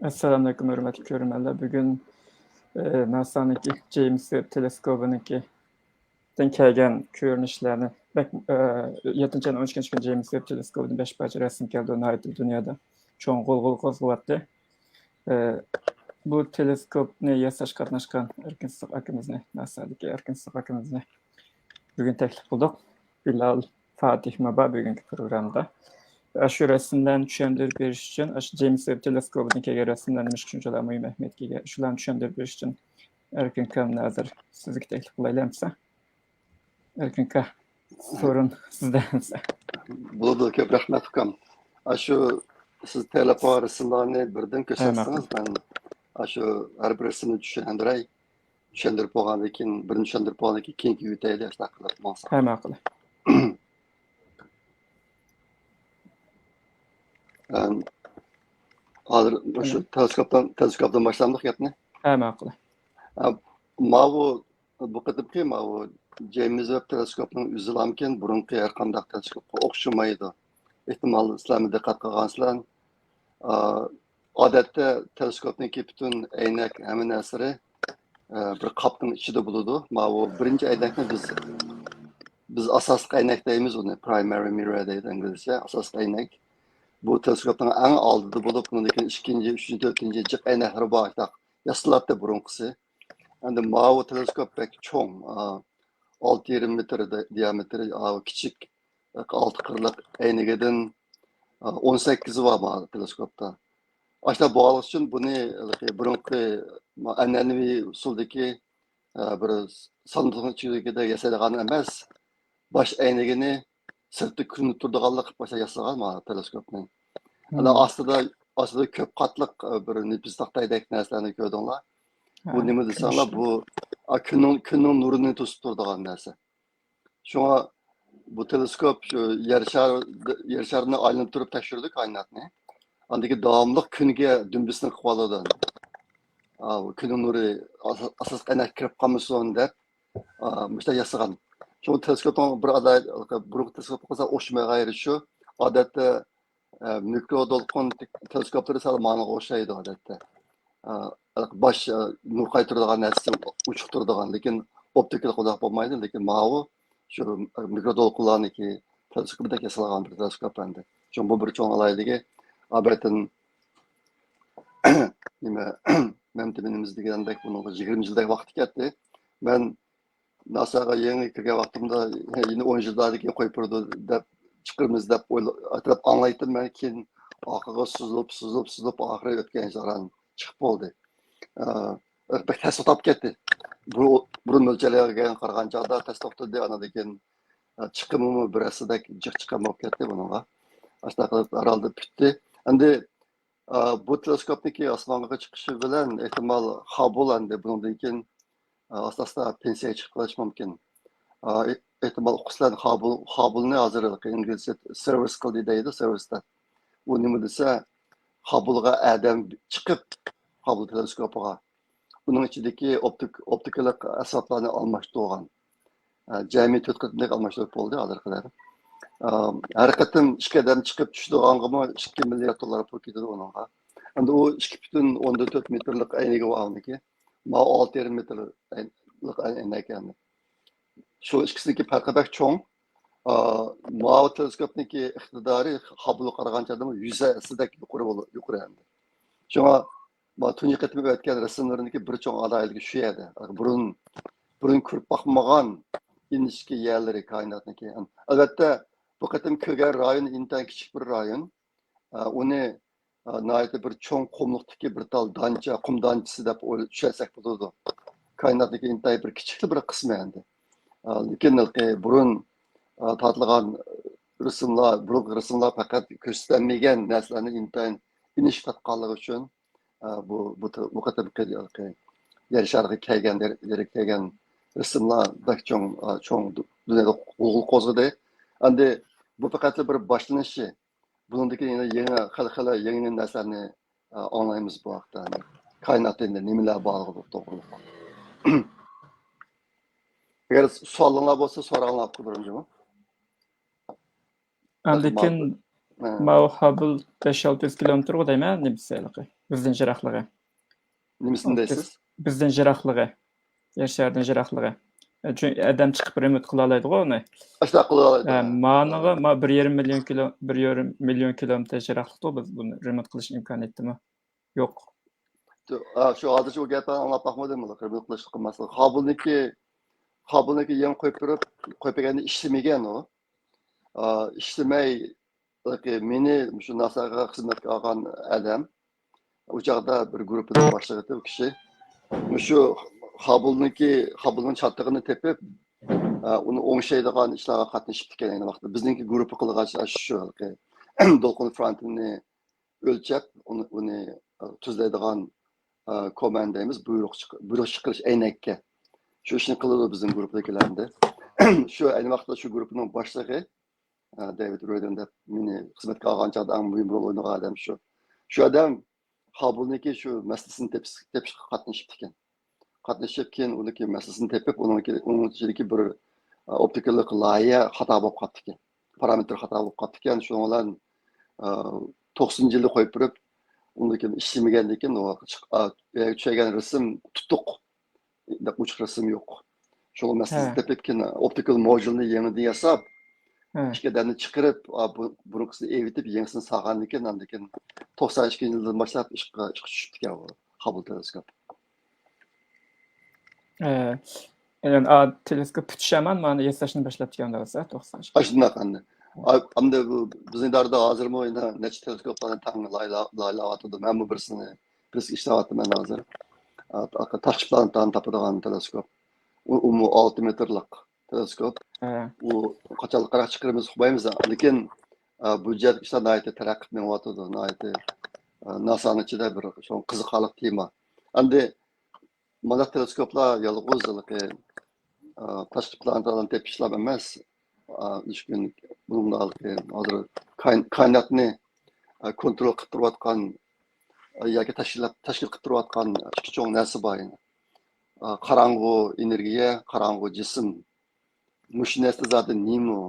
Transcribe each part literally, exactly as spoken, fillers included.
ئەسسالامۇئەلەيكۇم، ھۆرمەتلىك كۆرۈرمەنلەر. بۈگۈن، ئە، ناسانىڭكى جېيمس ۋېب تېلېسكوپىنىڭكى دىن كەلگەن كۆرۈنۈشلەرنى بەك، ئە، يەتتىنچى ئاينىڭ ئون ئىككىنچى كۈنى جېيمس ۋېب تېلېسكوپىدىن بەش پارچە رەسىم كەلدى، ناھايىتى دۇنيادا چوڭ غۇلغۇلا قوزغىۋەتتى. ئە، بۇ تېلېسكوپنى ياساشقا قاتناشقان ئەركىن سىدىق ئاكىمىزنى، ناسادىكى ئەركىن سىدىق ئاكىمىزنى بۈگۈن تەكلىپ قىلدۇق. بىلال فاتىھمۇ بار بۈگۈنكى پروگراممىدا. ئاشۇ رەسىملەرنى چۈشەندۈرۈپ بېرىش ئۈچۈن، ئاشۇ جېيمس ۋېب تېلېسكوپىدىن كەلگەن رەسىملەر نېمىشقا شۇنچىلىك مۇھىم ئەھمىيەتكە ئىگە؟ شۇلارنى چۈشەندۈرۈپ بېرىش ئۈچۈن ئەركىن ئاكامنى ھازىر سىزگە تەكلىپ قىلايلى ئەمىسە. ئەركىن ئاكا، سورۇن سىزدە ئەمىسە. بولىدۇ، كۆپ رەھمەت ئۇكام. ئاشۇ سىز تەييارلاپ قويغان رەسىملەرنى بىردىن كۆرسەتسىڭىز، مەن ئاشۇ ھەر بىر رەسىمنى چۈشەندۈرەي. چۈشەندۈرۈپ بولغاندىن كېيىن، بىرنى چۈشەندۈرۈپ بولغاندىن كېيىن، كېيىنكى ئۆتەيلى، شۇنداق قىلىپ ماڭساق. ھە، ماقۇل. ئەم، ھازىر مۇشۇ تېلېسكوپتىن، تېلېسكوپتىن باشلامدۇق گەپنى؟ ھە، ماقۇل. ئە، ماۋۇ، بۇ قېتىمقى ماۋۇ جېيمس ۋېب تېلېسكوپنىڭ ئۆزىلامكەن بۇرۇنقى ھەر قانداق تېلېسكوپقا ئوخشىمايدۇ. ئېھتىمال، سىلەرمۇ دىققەت قىلغانسىلەر. ئا، ئادەتتە تېلېسكوپنىڭكى پۈتۈن ئەينەك، ھەممە نەرسىلىرى، ئە، بىر قاپنىڭ ئىچىدە بولىدۇ. ماۋۇ بىرىنچى ئەينەكنى بىز، بىز ئاساسلىق ئەينەك دەيمىز ئۇنى، پرايمەرى مىررور دەيدۇ ئىنگلىزچە، ئاساسلىق ئەينەك. بۇ تېلېسكوپنىڭ ئەڭ ئالدىدا بولۇپ، ئۇنىڭدىن كېيىن ئىككىنچى، ئۈچىنچى، تۆتىنچى جىق ئەينەكلىرى بار، ياسىلاتتى بۇرۇنقىسى. ئەمدى ماۋۇ تېلېسكوپ بەك چوڭ، ئا، ئالتە يېرىم مېتىر دى-، دىيامېتىرى، ئا، كىچىك، ئالتە قىرلىق ئەينىكىدىن، ئا، ئون سەككىزى بار ماۋۇ تېلېسكوپتا. ئاشۇنداق بولغانلىقى ئۈچۈن بۇنى ھېلىقى بۇرۇنقى ئەنئەنىۋى ئۇسۇلدىكى، ئا، بىر ساندۇقنىڭ ئىچىدىكىدەك ياسايدىغان ئەمەس، باش ئەينىكىنى سىرتتا كۆرۈنۈپ تۇرىدىغانلىق قىلىپ باشلاپ ياسىغان مانا تېلېسكوپنى. ئەنە ئاستىدا، ئاستىدا كۆپ قاتلىق، ئە، بىر نېپىز تاختايدەك نەرسىلەرنى كۆردۈڭلار. بۇ نېمە دېسەڭلار، بۇ، ئا، كۈننىڭ، كۈننىڭ نۇرىنى توسۇپ تۇرىدىغان نەرسە. شۇڭا بۇ تېلېسكوپ شۇ يەر شارى، يەر شارىنى ئايلىنىپ تۇرۇپ تەكشۈرىدۇ كائىناتنى. ئاندىن كېيىن داۋاملىق كۈنگە دۈمبىسىنى قىلىۋالىدۇ. ئا، بۇ كۈننىڭ نۇرى ئاسا-، ئاساسلىق ئەينەككە كىرىپ قالمىسۇن دەپ، ئا، مۇشۇنداق ياسىغان. شۇڭا تېلېسكوپنىڭ بىر ئالاھىدە، بۇرۇنقى تېلېسكوپقا قارىسا ئوخشىمايدىغان يېرى شۇ، ئادەتتە، ئە، مىكرو دولقۇن تېلېسكوپلىرى سەل ماڭىغا ئوخشايدۇ ئادەتتە. ئە، باش، ئە، نۇر قايتۇرىدىغان نەرسىسى ئوچۇق تۇرىدىغان، لېكىن ئوپتىكىلىق ئۇنداق بولمايدۇ، لېكىن ماۋۇ شۇ مىكرو دولقۇنلارنىڭكى تېلېسكوپىدەك ياسالغان بىر تېلېسكوپ ئەمدى. شۇڭا بۇ بىر چوڭ ئالاھىدىلىكى. ئابەتىن نېمە، مەمتىمىنىمىز دېگەندەك بۇنىڭغا يىگىرمە يىلدەك ۋاقتى كەتتى. مەن ناساغا يېڭى كىرگەن ۋاقتىمدا، يەنە ئون يىلدىن كېيىن قويۇپ بېرىدۇ دەپ، چىقىرىمىز دەپ ئويلا-، ئەتراپ ئاڭلايتتىم مەن. كېيىن ئارقىغا سوزۇلۇپ، سوزۇلۇپ، سوزۇلۇپ، ئاخىرى ئۆتكەن يىل چىقىپ بولدى. ئە، بەك تەس توختاپ كەتتى. بۇ-، بۇرۇن مۆلچەرلەرگە قارىغان چاغدا تەس توختىدى، ئاندىن كېيىن، ئە، چىقىمىمۇ بىر ھەسسىدەك جىق چىققان بولۇپ كەتتى بۇنىڭغا. ئاشۇنداق قىلىپ ھەر ھالدا پۈتتى. ئەمدى، ئە، بۇ تېلېسكوپنىڭكى ئاسمانغا چىقىشى بىلەن ئېھتىمال خاببل ئەمدى بۇنىڭدىن كېيىن، ئە، ئاستا-ئاستا پېنسىيەگە چىقىپ قېلىشى مۇمكىن. ئە، ئېھ-، ئېھتىمال ئۇقىسىلەر خاببل، خاببلنى ھازىر ئىنگلىزچە سېرۋىس قىلدى دەيدۇ، سېرۋىستا. ئۇ نېمە دېسە، خاببلغا ئادەم چىقىپ، خاببل تېلېسكوپىغا ئۇنىڭ ئىچىدىكى ئوپتىك-، ئوپتىكىلىق ئەسۋابلارنى ئالماشتۇرغان. ئە، جەمئىي تۆت قېتىمدەك ئالماشتۇرۇپ بولدى ھازىرغا قەدەر. ئە، ھەر قېتىم ئىككى ئادەم چىقىپ چۈشىدىغانغىمۇ ئىككى مىليارد دوللار پۇل كېتىدۇ ئۇنىڭغا. ئەمدى ئۇ ئىككى پۈتۈن ئوندىن تۆت مېتىرلىق ئەينىكى بار ئۇنىڭكى. ماۋۇ ئالتە يېرىم مېتىرلىق ئەينەك ئەمدى. شۇ ئىككىسىنىڭكى پەرقى بەك چوڭ. ئا، ماۋۇ تېلېسكوپنىڭكى ئىقتىدارى خاببلغا قارىغانچە يۈز ھەسسىدەك يۇقىرى بولۇ-، يۇقىرى ئەمدى. شۇڭا ما تۇنجى قېتىم ئۆتكەن رەسىملىرىنىڭكى بىر چوڭ ئالاھىدىلىكى شۇ يەردە. بۇرۇن، بۇرۇن كۆرۈپ باقمىغان ئىنچىكە يەرلىرى كائىناتنىڭكى. ئەلۋەتتە، بۇ قېتىم كۆرگەن رايون ئىنتايىن كىچىك بىر رايون. ئا، ئۇنى، ئا، ناھايىتى بىر چوڭ قۇملۇقتىكى بىر تال دانچە، قۇم دانچىسى دەپ ئويلا-، چۈشەنسەك بولىدۇ. كائىناتنىڭكى ئىنتايىن بىر كىچىكلا بىر قىسمى ئەمدى. ئا، لېكىن ھېلىقى بۇرۇن، ئا، تارتىلغان رەسىملەر، بۇرۇنقى رەسىملەر پەقەت كۆرسىتەلمىگەن نەرسىلەرنى ئىنتايىن ئېنىق تارتقانلىقى ئۈچۈن، ئا، بۇ، بۇ، بۇ قېتىمقى يەر شارىغا كەلگەن، يەر، يەرگە كەلگەن رەسىملەر بەك چوڭ، ئا، چوڭ دۇ-، دۇنيادا غۇلغۇلا قوزغىدى. ئەمدى بۇ پەقەتلا بىر باشلىنىشى. بۇنىڭدىن كېيىن يەنە يېڭى، خېلى، خېلى يېڭى نەرسىلەرنى، ئا، ئاڭلايمىز بۇ ھەقتە. كائىناتتا ئەمدى نېمىلەر بارلىقى توغرۇلۇق. ئەگەر سوئالىڭلار بولسا، سوراڭلار قىلدۇرۇڭ جۇمۇ. ئاندىن كېيىن ماۋۇ خاببل بەش ئالتە يۈز كىلومېتىرغۇ دەيمەن، نېمىسى ھېلىقى. بىزدىن يىراقلىقى. نېمىسىنى دەيسىز؟ بىزدىن يىراقلىقى. يەر شارىدىن يىراقلىقى. چۈنكى ئادەم چىقىپ رېمونت قىلالايدىغۇ ئۇنى. ئاشۇنداق قىلالايدۇ. ھە، مانىڭغا ما بىر يېرىم مىليون كىلو، بىر يېرىم مىليون كىلومېتىر يىراقلىقتا بىز بۇنى رېمونت قىلىش ئىمكانىيىتىمۇ يوق. شۇ ھازىرچە ئۇ گەپنى ئاڭلاپ باقمىدىم، رېمونت قىلىشقا قىلماسلىق. خابۇلنىڭكى، خابۇلنىڭكى يېڭى قويۇپ بېرىپ، قويۇپ بەرگەندە ئىشلىمىگەن ئۇ. ئىشلىمەي، مېنى شۇ ناساغا خىزمەتكە ئالغان ئادەم، ئۇ چاغدا بىر گۇرۇپپىنىڭ باشلىقى ئىدى ئۇ كىشى. مۇشۇ خابۇلنىڭكى، خابۇلنىڭ چاتىقىنى تېپىپ، ئۇنى ئوڭشايدىغان ئىشلارغا قاتنىشىپتىكەن ئەينى ۋاقىتتا. بىزنىڭكى گۇرۇپپا قىلغان ئىش شۇ، دولقۇن فرونتىنى ئۆلچەپ، ئۇنى، ئۇنى تۈزلەيدىغان كوماند دەيمىز، بۇيرۇق چىق-، بۇيرۇق چىقىرىش ئەينەككە. شۇ ئىشنى قىلىدۇ بىزنىڭ گۇرۇپپىدىكىلەر ئەمدى. شۇ ئەينى ۋاقىتتا شۇ گۇرۇپپىنىڭ باشلىقى، دېۋىد رودېن دەپ مېنى خىزمەتكە ئالغان چاغدا ئەڭ مۇھىم رول ئوينىغان ئادەم شۇ. شۇ ئادەم خابۇلنىڭكى شۇ مەسىلىسىنى تېپىش، تېپىشقا قاتنىشىپتىكەن. قاتنىشىپ، كېيىن ئۇنىڭكى مەسىلىسىنى تېپىپ، ئۇنىڭكى، ئۇنىڭ ئىچىدىكى بىر ئوپتىكاللىق لايىھە خاتا بولۇپ قاپتىكەن. پارامېتىر خاتا بولۇپ قاپتىكەن. شۇنىڭ بىلەن توقسىنىنچى يىلى قويۇپ بېرىپ، ئۇنىڭدىن كېيىن ئىشلىمىگەندىن كېيىن ئۇ چىق-، ئا، چۈشۈرگەن رەسىم تۇتۇق. ئوچۇق رەسىم يوق. شۇڭا مەسىلىسىنى تېپىپ، كېيىن ئوپتىكال موجۇلنى يېڭىدىن ياساپ، ئىككى ئادەمنى چىقىرىپ، بۇ-، بۇرۇنقىسىنى ئېۋىتىپ، يېڭىسىنى سالغاندىن كېيىن، ئاندىن كېيىن توقسان ئىككىنچى يىلدىن باشلاپ ئىشقا، ئىشقا چۈشۈپتىكەن بۇ خابۇل تېلېسكوپ. ئە، يەنى، ئا، تېلېسكوپ پۈتۈش ھامان مانا ياساشنى باشلاپتىكەن دەۋاتسا، توقسان ئىككى. ئاشۇنداق ئەمدى. ئا، ئەمدى بۇ بىزنىڭ ئىدارىدە ھازىرمۇ يەنە نەچچە تېلېسكوپلارنى تەڭ لايىھەلا-، لايىھەلەۋاتىدۇ. مەنمۇ بىرسىنى، بىرسىگە ئىشلەۋاتىمەن ھازىر. ئا، تاشقى پلانېتانى تاپىدىغان تېلېسكوپ. ئۇ، ئۇمۇ ئالتە مېتىرلىق تېلېسكوپ. ئۇ قاچانلىقراق چىقىرىمىز ئۇقمايمىز. لېكىن، ئا، بۇ جەھەتتىكى ئىشلار ناھايىتى تەرەققىي قىلىپ مېڭىۋاتىدۇ. ناھايىتى، ئا، ناسانىڭ ئىچىدە بىر شۇڭا قىزىقارلىق تېما. ئەمدى مانا تېلېسكوپلار يالغۇز ھېلىقى، ئا، تاشقى پلانېتالارنى تېپىشلا ئەمەس. ئا، نېمە ئۈچۈن بۇنىڭدا ھېلىقى ھازىر كائىن-، كائىناتنى، ئا، كونترول قىلىپ تۇرۇۋاتقان، ئا، ياكى تەشكىلات، تەشكىل قىلىپ تۇرۇۋاتقان ئىككى چوڭ نەرسە بار يەنە. ئا، قاراڭغۇ ئېنېرگىيە، قاراڭغۇ جىسىم. مۇشۇ نەرسە زادى نېمە؟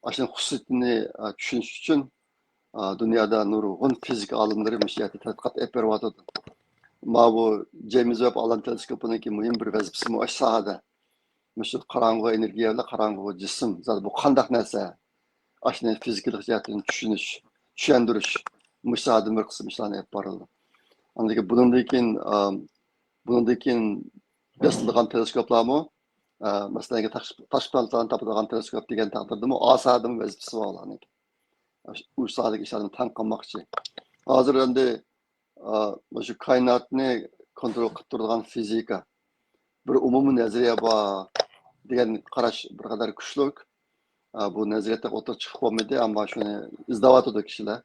ئاشۇنىڭ خۇسۇسىيىتىنى، ئا، چۈشىنىش ئۈچۈن، ئا، دۇنيادا نۇرغۇن فىزىكا ئالىملىرى مۇشۇ يەردە تەتقىقات ئېلىپ بېرىۋاتىدۇ. ماۋۇ جېيمس ۋېب ئالەم تېلېسكوپىنىڭكى مۇھىم بىر ۋەزىپىسىمۇ ئاشۇ ساھەدە. مۇشۇ قاراڭغۇ ئېنېرگىيە بىلەن قاراڭغۇ جىسىم، زادى بۇ قانداق نەرسە؟ ئاشۇنى فىزىكىلىق جەھەتتىن چۈشىنىش، چۈشەندۈرۈش، مۇشۇ ساھەدە بىر قىسىم ئىشلارنى ئېلىپ بارىدۇ. ئاندىن كېيىن بۇنىڭدىن كېيىن، ئا، بۇنىڭدىن كېيىن ياسىلىدىغان تېلېسكوپلارمۇ، ئا، مەسىلەن، تاشقى، تاشقى پلانېتالارنى تاپىدىغان تېلېسكوپ دېگەن تەقدىردىمۇ، ئا ساھەدىمۇ ۋەزىپىسى بار ئۇلارنىڭكى. ئۇ ساھەدىكى ئىشلارنى تەڭ قىلماقچى. ھازىر ئەمدى، ئا، مۇشۇ كائىناتنى كونترول قىلىپ تۇرىدىغان فىزىكا، بىر ئومۇمىي نەزەرىيە بار دېگەن قاراش بىر قەدەر كۈچلۈك. ئا، بۇ نەزەرىيە تېخى ئوتتۇرىغا چىقىپ بولمىدى، ئەمما شۇنى ئىزدەۋاتىدۇ كىشىلەر.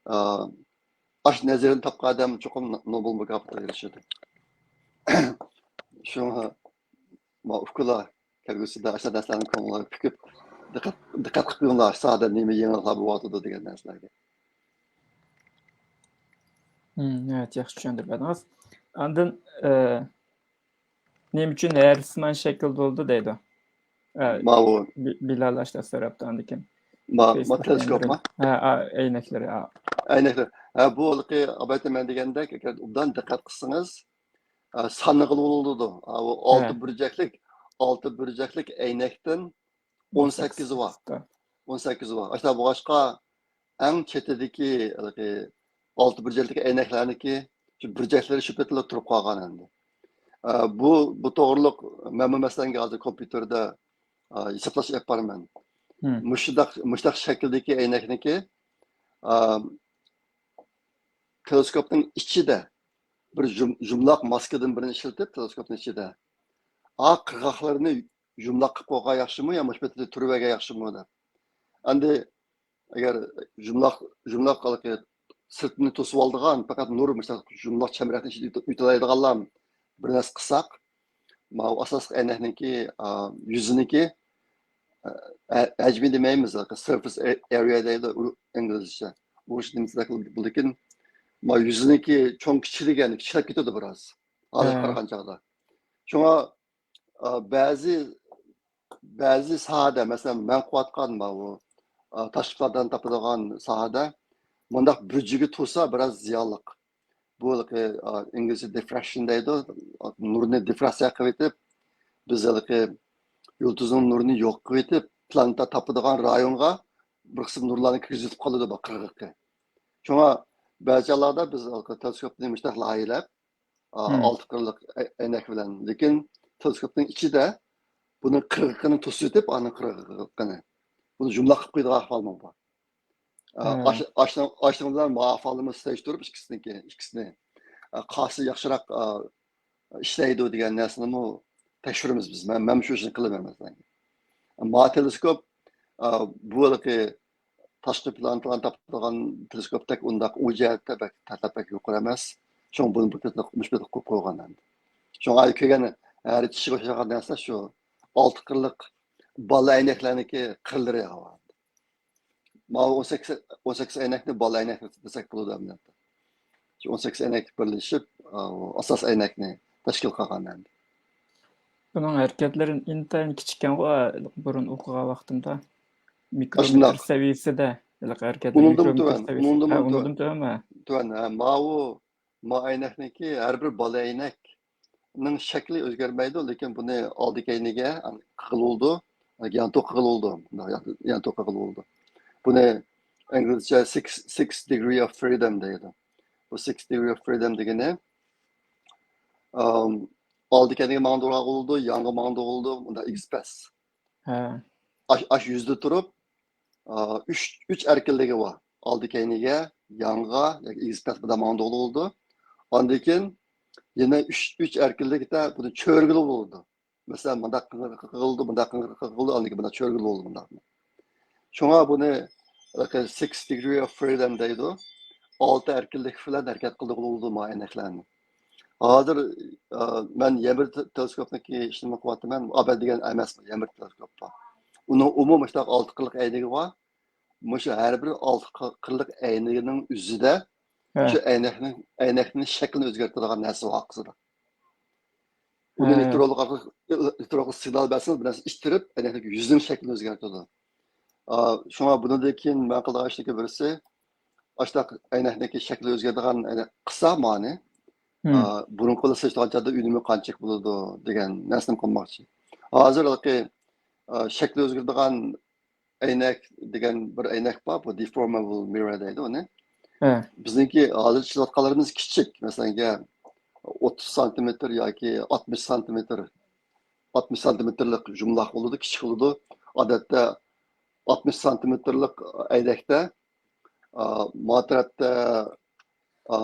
ئا، ئاشۇ نەزەرىيەنى تاپقان ئادەم چوقۇم نوبېل مۇكاپاتىغا ئېرىشىدۇ. شۇڭا ما ئۇكىلار كەلگۈسىدە ئاشۇ نەرسىلەرنى كۆڭلىگە پۈكۈپ، دىققەت، دىققەت قىلىپ بېقىڭلار، ئاشۇ ساھەدە نېمە يېڭىلىقلار بولۇۋاتىدۇ دېگەن نەرسىلەرگە. ھىم، ناھايىتى ياخشى چۈشەندۈرۈپ بەردىڭىز. ئاندىن، ئە، نېمە ئۈچۈن ھەرسىمان شەكىل بولىدۇ دەيدۇ. ئە، ماۋۇ. بى-، بىلال ئاشۇنداق سوراپتۇ ئاندىن كېيىن. ما، ما تېلېسكوپما؟ ھە، ئا، ئەينەكلىرى، ئا. ئەينەكلەر. ھە، بۇ ھېلىقى ئابايتى مەن دېگەندەك، ئەگەر ئوبدان دىققەت قىلسىڭىز، ئا، سانىغىلى بولىدۇ. ئا، ئۇ ئالتە بۇرجەكلىك، ئالتە بۇرجەكلىك ئەينەكتىن ئون سەككىزى بار. ئون سەككىزى بار. ئاشۇنداق بولغاچقا، ئەڭ چېتىدىكى ھېلىقى ئالتە بۇرجەكلىك ئەينەكلەرنىڭكى شۇ بۇرجەكلىرى شۇ پېتىلا تۇرۇپ قالغان ئەمدى. ئا، بۇ، بۇ توغرىلىق مەنمۇ مەسىلەن ھازىر كومپيۇتېردا، ئا، ھېسابلاش ئېلىپ بارىمەن. مۇشۇنداق، مۇشۇنداق شەكىلدىكى ئەينەكنىكى، ئا، تېلېسكوپنىڭ ئىچىدە بىر يۇم-، يۇمىلاق ماسكىدىن بىرنى ئىشلىتىپ، تېلېسكوپنىڭ ئىچىدە ئا قىرغاقلىرىنى يۇمىلاق قىلىپ قويغان ياخشىمۇ يا مۇشۇ پېتىدە تۈرۈۋەرگەن ياخشىمۇ دەپ. ئەمدى ئەگەر يۇمىلاق، يۇمىلاق ھېلىقى سىرتىنى توسۇۋالىدىغان، پەقەت نۇر مۇشۇنداق يۇمىلاق چەمبىرەكنىڭ ئىچىدە يۇت-، يۇتۇلايدىغانلار بىر نەرسە قىلساق، ماۋۇ ئاساسلىق ئەينەكنىڭكى، ئا، يۈزىنىڭكى، ئا، ھەجمى دېمەيمىز، سۇرفېس ئېرىيە دەيدۇ ئىنگلىزچە. ئۇ نېمىسىدەك بولىدىكىن، ماۋۇ يۈزىنىڭكى چوڭ كىچىكلىگەن، كىچىكلەپ كېتىدۇ بىراز. ھازىر قارىغان چاغدا. شۇڭا ئا، بەزى، بەزى ساھەدە، مەسىلەن، مەن قىلىۋاتقان ماۋۇ، ئا، تاشقىلاردىن تاپىدىغان ساھەدە مۇنداق بۇرجىكى تۇرسا بىراز زىيانلىق. بۇ ھېلىقى، ئا، ئىنگلىزچە دىفراكشن دەيدۇ. نۇرنى دىفراكسىيە قىلىۋېتىپ، بىز ھېلىقى يۇلتۇزنىڭ نۇرىنى يوق قىلىۋېتىپ، پلانېتا تاپىدىغان رايونغا بىر قىسىم نۇرلارنى كىرگۈزۈپ قالىدۇ بۇ قىرغىقى. شۇڭا بەزى چاغلاردا بىز ھېلىقى تېلېسكوپنى مۇشۇنداق لايىھەلەپ، ئا، مم. ئالتە قىرلىق ئەي-، ئەينەك بىلەن. لېكىن تېلېسكوپنىڭ ئىچىدە بۇنىڭ قىرغىقىنى توسۇۋېتىپ، ئانىڭ قىرغىقىنى، بۇنى يۇمىلاق قىلىپ قويىدىغان ئەھۋالمۇ بار. ئا، ھە. ئاش-، ئاشنىڭ، ئاشنىڭ بىلەن ماۋۇ ئەھۋالنى سېلىشتۇرۇپ ئىككىسىنىڭكى، ئىككىسىنى، ئا، قايسى ياخشىراق، ئا، ئىشلەيدۇ دېگەن نەرسىنىمۇ تەكشۈرىمىز بىز. مەن، مەن شۇ ئىشنى قىلىمەن مەسىلەن. ماۋۇ تېلېسكوپ، ئا، بۇ ھېلىقى تاشقى پلانېتىلارنى تاپىدىغان تېلېسكوپتەك ئۇنداق ئۇ جەھەتتە بەك تەلەپ بەك يۇقىرى ئەمەس. شۇڭا بۇنى بۇ پېتى مۇشۇ پېتى قويۇپ قويغان ئەمدى. شۇڭا ئاي كۆرگەن ھەر چىشىغا ئوخشىغان نەرسە شۇ ئالتە قىرلىق بالا ئەينەكلەرنىڭكى قىرلىرى. ماۋۇ ئون سەككىز، ئون سەككىز ئەينەكنى بالا ئەينەك دېسەك بولىدۇ ئەمدى. شۇ ئون سەككىز ئەينەك بىرلىشىپ، ئا، ئاساس ئەينەكنى تەشكىل قىلغان ئەمدى. بۇنىڭ ھەرىكەتلىرى ئىنتايىن كىچىككەنغۇ، بۇرۇن ئوقۇغان ۋاقتىمدا. ئاشۇنداق. مىكرومېتىر سەۋىيەسىدە ھېلىقى ھەرىكەتلەر. ئۇنىڭدىمۇ مىكرومېتىر تۆۋەن، سەۋىيەسى. ئۇنىڭدىمۇ ھە، تۆۋەن. ئۇنىڭدىمۇ تۆۋەن. تۆۋەن، ھە، ماۋۇ، ماۋۇ ئەينەكنىڭكى ھەر بىر بالا ئەينەكنىڭ شەكلى ئۆزگەرمەيدۇ، لېكىن بۇنى ئالدى كەينىگە قىلغىلى بولىدۇ، يانتۇ قىلغىلى بولىدۇ، يانتۇ قىلغىلى بولىدۇ. بۇنى ئىنگلىزچە six, six degree of freedom دەيدۇ. بۇ six degree of freedom دېگىنى، ئام، ئالدى كەينىگە ماڭدۇرغىلى بولىدۇ، يانغا ماڭدۇرغىلى بولىدۇ، بۇنداق ئېگىز پەس. ھە. ئاش-، ئاش يۈزدە تۇرۇپ، ئا، ئۈچ، ئۈچ ئەركىنلىكى بار. ئالدى كەينىگە، يانغا ياكى ئېگىز پەس بىلەن ماڭدۇرغىلى بولىدۇ. ئاندىن كېيىن يەنە ئۈچ، ئۈچ ئەركىنلىكتە بۇنى چۆرگىلى بولىدۇ. مەسىلەن، مۇنداق قىلغىلى، مۇنداق قىلغىلى، ئاندىن كېيىن بۇنداق چۆرگىلى بولىدۇ، مۇنداق. شۇڭا بۇنى، ھېلىقى، six degree of freedom دەيدۇ. ئالتە ئەركىنلىك بىلەن ھەرىكەت قىلدۇرغىلى بولىدۇ مۇ ئەينەكلەرنى. ھازىر، ئا، مەن يەنە بىر تېلېسكوپنىڭكى ئىشىنى قىلىۋاتىمەن. ئابەت دېگەن ئەمەس، يەنە بىر تېلېسكوپ بار. ئۇنىڭ ئۇمۇ مۇشۇنداق ئالتە قىرلىق ئەينىكى بار. مۇشۇ ھەر بىر ئالتە قىرلىق ئەينىكىنىڭ ئۆزىدە ھە. شۇ ئەينەكنىڭ، ئەينەكنىڭ شەكلىنى ئۆزگەرتىدىغان نەرسە بار ئارقىسىدا. ئۇنى ھە. ئېلېكترونلۇق ئارقىلىق، ئېلېكترونلۇق سىگنال بەرسىڭىز، بىر نەرسە ئىتتىرىپ، ئەينەكنىڭ يۈزىنىڭ شەكلىنى ئۆزگەرتىدۇ. ئا، شۇڭا بۇنىڭدىن كېيىن مەن قىلىدىغان ئىشنىڭكى بىرسى، ئاشۇنداق ئەينەكنىڭكى شەكلى ئۆزگەرىدىغان ئەينەك قىلسا مانى، مم. ئا، بۇرۇنقى بىلەن سېلىشتۇرغان چاغدا ئۈنۈمى قانچىلىك بولىدۇ دېگەن نەرسىنى قىلماقچى. ھازىر ھېلىقى، ئا، شەكلى ئۆزگىرىدىغان ئەينەك دېگەن بىر ئەينەك بار، بۇ deformable mirror دەيدۇ ئۇنى. ھە. بىزنىڭكى ھازىر ئىشلەتكەنلىرىمىز كىچىك، مەسىلەن، ئوتتۇز سانتىمېتىر ياكى ئاتمىش سانتىمېتىر، ئاتمىش سانتىمېتىرلىق يۇمىلاق بولىدۇ، كىچىك بولىدۇ. ئادەتتە ئاتمىش سانتىمېتىرلىق ئەينەكتە، ئا، ما تەرەپتە، ئا،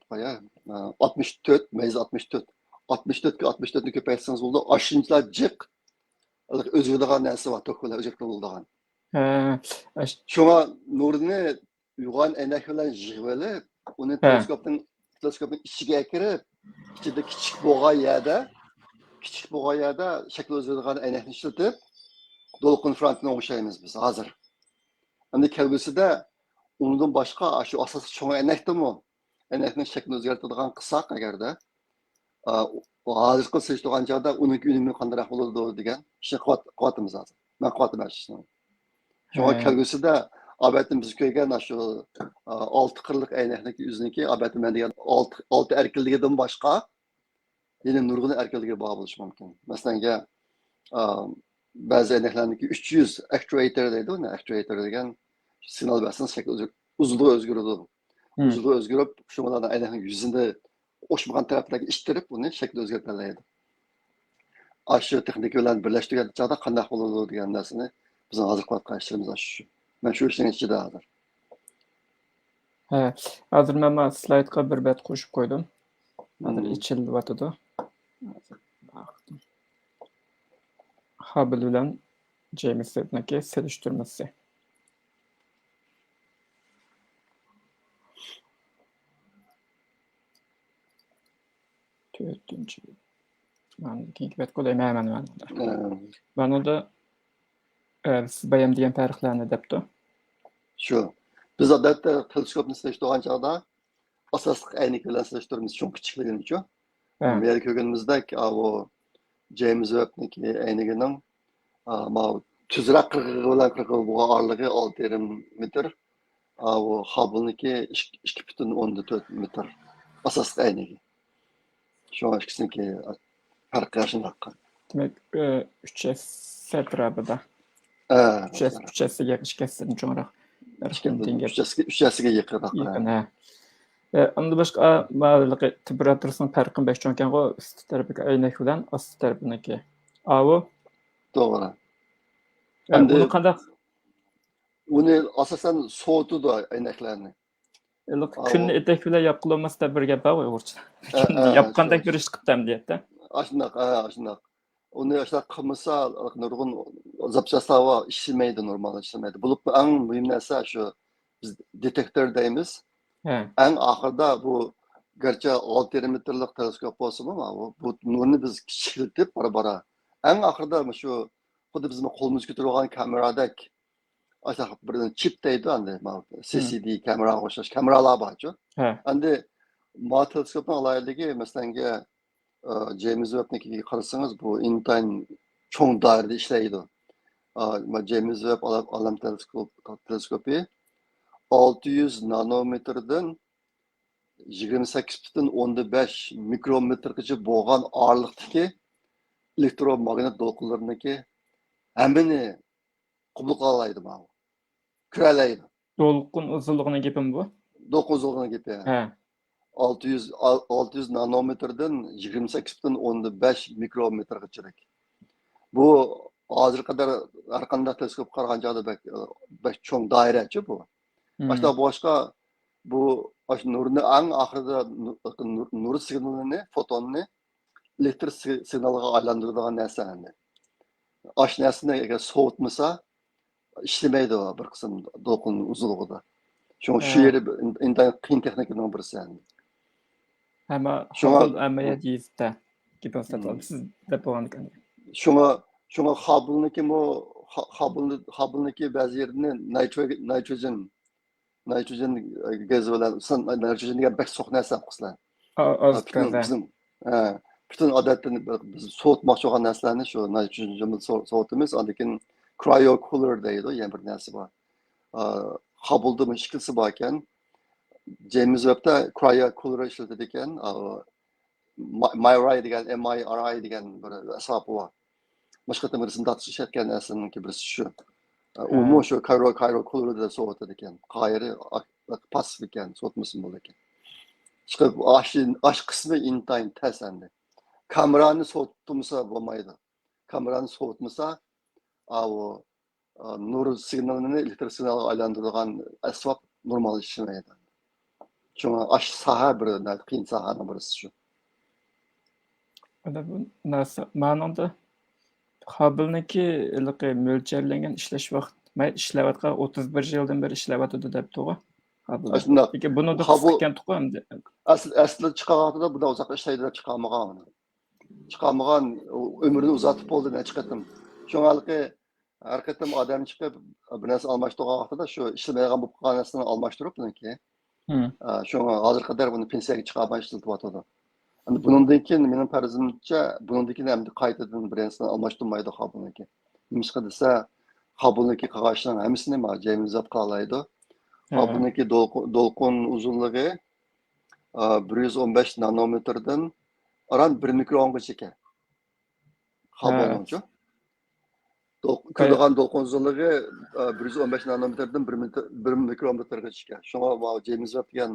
قوياي، ئا، ئاتمىش تۆت، مەيزە ئاتمىش تۆت. ئاتمىش تۆتكە ئاتمىش تۆتنى كۆپەيتسىڭىز بولىدۇ. ئاشۇنچىلا جىق ئۆزگىرىدىغان نەرسە بار، توك بىلەن ئۆزگەرتكىلى بولىدىغان. ھە، ئاش- شۇڭا نۇرنى يوغان ئەينەك بىلەن يىغىۋېلىپ، ئۇنى ھە. تېلېسكوپنىڭ، تېلېسكوپنىڭ ئىچىگە ئەكىرىپ، ئىچىدە كىچىك بولغان يەردە، كىچىك بولغان يەردە شەكىل ئۆزگىرىدىغان ئەينەكنى ئىشلىتىپ، دولقۇن فرانتىنى ئوڭشايمىز بىز ھازىر. ئەمدى كەلگۈسىدە ئۇنىڭدىن باشقا، شۇ ئاساسلىق چوڭ ئەينەكتىمۇ ئەينەكنىڭ شەكلىنى ئۆزگەرتىدىغان قىلساق ئەگەردە، ئا، ھازىرقى سېلىشتۇرغان چاغدا ئۇنىڭكى ئۈنۈمى قانداقراق بولىدۇ دېگەن ئىشنى قىلىۋات-، قىلىۋاتىمىز ھازىر. مەن قىلىۋاتىمەن شۇ ئىشنى. شۇڭا ھە. كەلگۈسىدە ئابەتتە بىز كۆرگەن شۇ، ئا، ئالتە قىرلىق ئەينەكنىڭكى ئۆزىنىڭكى ئابەتتە مەن دېگەن ئالتە، ئالتە ئەركىنلىكىدىن باشقا يەنە نۇرغۇن ئەركىنلىكى بار بولۇشى مۇمكىن. مەسىلەن، ئا، بەزى ئەينەكلەرنىڭكى ئۈچ يۈز ئاكتۇئېيتور دەيدۇ، ئۇنى ئاكتۇئېيتور دېگەن سىگنال بەرسىڭىز شەكلى ئۆزگىرىپ، ئۇزۇنلۇقى ئۆزگىرىدۇ. مم. ئۇزۇنلۇقى ئۆزگىرىپ، شۇ بىلەن ئەينەكنىڭ يۈزىنى ئوخشىمىغان تەرەپلەرگە ئىتتىرىپ، ئۇنى شەكلى ئۆزگەرتەلەيدۇ. ئاشۇ تېخنىكا بىلەن بىرلەشتۈرگەن چاغدا قانداق بولىدۇ دېگەن نەرسىنى بىزنىڭ ھازىر قىلىۋاتقان ئىشلىرىمىز ئاشۇ. مەن شۇ ئىشنىڭ ئىچىدە ھازىر. ھە، ھازىر مەن مانا سلايدقا بىر بەت قوشۇپ قويدۇم. ھازىر مم. ئېچىلىۋاتىدۇ. ھازىر باقتىم. خاببل بىلەن جېيمس ۋېبنىڭكى سېلىشتۇرمىسى. تۆتىنچى. مانا كېيىنكى بەتكە ئولاي، مانا، مانا، مانا. مانا دا، ئە، سىز بايام دېگەن پەرقلەرنى دەپتۇ. شۇ. بىز ئادەتتە تېلېسكوپنى سېلىشتۇرغان چاغدا ئاساسلىق ئەينىكى بىلەن سېلىشتۇرىمىز، چوڭ كىچىكلىكىنىچۇ. ھە. بۇ يەردە كۆرگىنىمىزدەك، ئاۋۇ جېيمس ۋېبنىڭكى ئەينىكىنىڭ، ئا، ماۋۇ تۈزرەك قىرغىقى بىلەن قىرغىقى بولغان ئارىلىقى ئالتە يېرىم مېتىر. ئاۋۇ خاببلنىڭكى ئىككى، ئىككى پۈتۈن ئوندىن تۆت مېتىر. ئاساسلىق ئەينىكى. شۇڭا ئىككىسىنىڭكى پەرقى شۇنداق. دېمەك، ئۈچ ئەس ئەتراپىدا. ھە، ئۈچ ئەس، ئۈچ ئەسلىكى، ئىككى ئەستىن چوڭراق. ئۈچ ئەسكە يېقىنراق. يېقىن، ھە. ئەندىن باشقا، تېمپېراتۇرىسىنىڭ پەرقى بەك چوڭكەنغۇ، ئۈستى تەرىپىدىكى ئەينەك بىلەن ئاستى تەرىپىنىڭكى. ئاۋۇ. توغرا. ئەمدى ئۇنى قانداق؟ ئۇنى ئاساسەن سوۋۇتىدۇ ئەينەكلەرنى. كۈننى ئېتەك بىلەن ياققىلى بولمىسا دەپ بىر گەپ بار ئۇيغۇرچە. كۈننى ياپقاندەك بىر ئىش قىپتۇ ئەمدى يەتتە. ئاشۇنداق، ھە، ئاشۇنداق. ئۇنى ئاشۇنداق قىلمىسا، نۇرغۇن زاپچاس ھاۋا ئىشلىمەيدۇ، نورمال ئىشلىمەيدۇ. بولۇپمۇ ئەڭ مۇھىم نەرسە شۇ، بىز دېتېكتور دەيمىز. ئەڭ ئاخىرىدا بۇ، گەرچە ئالتە يېرىم مېتىرلىق تېلېسكوپ بولسىمۇ، بۇ، بۇ نۇرنى بىز كىچىكلىتىپ بارا بارا، ئەڭ ئاخىرىدا شۇ خۇددى بىزنىڭ قولىمىزغا كۆتۈرۈۋالغان كامېرادەك، ئاشۇنداق بىر چىپ دەيدۇ ئەمدى، سى سى دى كامېراغا ئوخشاش كامېرالار بارچۇ. ئەمدى ما تېلېسكوپنىڭ ئالاھىدىلىكى، مەسىلەنگە، جېيمس ۋېبنىڭكىگە قارىسىڭىز، بۇ ئىنتايىن چوڭ دائىرىدە ئىشلەيدۇ. جېيمس ۋېب ئالەم، ئالەم تېلېسكوپ، تېلېسكوپى ئالتە يۈز نانومېتىردىن يىگىرمە سەككىز پۈتۈن ئوندىن بەش مىكرومېتىرغىچە بولغان ئارىلىقتىكى ئېلېكتروماگنىت دولقۇنلىرىنىڭكى ھەممىنى قوبۇل قىلالايدۇ، ماۋۇ. كۆرەلەيدۇ. دولقۇن ئۇزۇنلۇقىنىڭ گېپىمۇ بۇ؟ دولقۇن ئۇزۇنلۇقىنىڭ گېپى. ھە. ئالتە يۈز، ئالتە يۈز نانومېتىردىن يىگىرمە سەككىز پۈتۈن ئوندىن بەش مىكرومېتىرغىچىلىك. بۇ ھازىرغا قەدەر ھەر قانداق تېلېسكوپقا قارىغاندا بەك، بەك چوڭ دائىرەچۇ بۇ. ئاشۇنداق بولغاچقا، بۇ، ئاشۇ نۇرنى ئەڭ ئاخىرىدا نۇر، نۇر، نۇر سىگنىلىنى، فوتوننى ئېلېكتر سىگنالغا ئايلاندۇرىدىغان نەرسە ئەمدى. ئاشۇ نەرسىنى ئەگەر سوۋۇتمىسا، ئىشلىمەيدۇ بىر قىسىم دولقۇن ئۇزۇنلۇقىدا. شۇڭا شۇ يېرى ئىنتايىن قىيىن تېخنىكىنىڭ بىرسى ئەمدى. ئەمما شۇڭا ئەمەلىيەت يېزىپتە. گېپىڭىزنى سىز دەپ بولغاندىكىن. شۇڭا، شۇڭا خاببلنىڭكىمۇ، خاببلنىڭكى بەزى يېرىنى نايتروجېن، نايتروجېن گېزى بىلەن، نايتروجېن دېگەن بەك سوغۇق نەرسە قىلسىلەر. پۈتۈن ئادەتتە بىز سوۋۇتماقچى بولغان نەرسىلەرنى شۇ نايتروجېن بىلەن سوۋۇتىمىز. ئاندىن كېيىن كرايو كۇلېر دەيدۇ، يەنە بىر نەرسە بار. خاببلدىمۇ ئىككىلىسى باركەن. جېيمس ۋېبتە كرايو كۇلېر ئىشلىتىدىكەن. مايراي دېگەن، ئېم ئاي ئار ئاي دېگەن بىر ئەسۋابى بار. مۇشۇ قېتىم رەسىم تارتىش ئىشلەتكەن نەرسىنىڭكى بىرسى شۇ. ئۇمۇ شۇ كايرو، كايرو كۇلېردا سوۋۇتىدىكەن. قايرى پاسسىپ ئىكەن، سوۋۇتمىسىمۇ بولىدىكەن. ئىشقىلىپ ئاش، ئاش قىسمى ئىنتايىن تەس ئەمدى. كامېرانى سوۋۇتمىسا بولمايدۇ. كامېرانى سوۋۇتمىسا، ئاۋۇ نۇر سىگنالىنى ئېلېكتر سىگنالغا ئايلاندۇرىدىغان ئەسۋاب نورمال ئىشلىمەيدۇ. شۇڭا ئاش ساھە بىر قىيىن ساھەنىڭ بىرسى شۇ. مانىڭدا خاببلنىڭكى ھېلىقى مۆلچەرلەنگەن ئىشلەش ۋاقتى، مەن ئىشلەۋاتقان ئوتتۇز بىر يىلدىن بېرى ئىشلەۋاتىدۇ دەپتىغۇ. شۇنداق. لېكىن بۇنىڭدا قىسقىكەنتۇقۇ ئەمدى. ئەسلى، ئەسلى چىقارغان ۋاقتىدا بۇنداق ئۇزاق ئىشلەيدۇ دەپ چىقارمىغان ئۇنى. چىقارمىغان، ئۆمرىنى ئۇزارتىپ بولدى نەچچە قېتىم. شۇڭا ھېلىقى ھەر قېتىم ئادەم چىقىپ، بىر نەرسە ئالماشتۇرغان ۋاقتىدا شۇ ئىشلىمەيدىغان بولۇپ قالغان نەرسىنى ئالماشتۇرۇپ بۇنىڭكى. شۇڭا ھازىرغا قەدەر بۇنى پېنسىيەگە چىقارماي ئىشلىتىۋاتىدۇ. ئەمدى بۇنىڭدىن كېيىن مېنىڭ پەرىزىمچە، بۇنىڭدىن كېيىن ئەمدى قايتىدىن بىر نەرسىنى ئالماشتۇرمايدۇ خاببلنىڭكى. نېمىشقا دېسە، خاببلنىڭكى قىلغان ئىشىنىڭ ھەممىسىنى ما جېيمس ۋېب قىلالايدۇ. خاببلنىڭكى دولقۇن، دولقۇن ئۇزۇنلۇقى، ئا، بىر يۈز ئون بەش نانومېتىردىن ئاران بىر مىكرونغىچە ئىكەن. خاببلنىڭچۇ. دول-، كۆرىدىغان دولقۇن ئۇزۇنلۇقى، ئا، بىر يۈز ئون بەش نانومېتىردىن بىر مېتىر، بىر مىكرومېتىرغىچە ئىكەن. شۇڭا ماۋۇ جېيمس ۋېب دېگەن،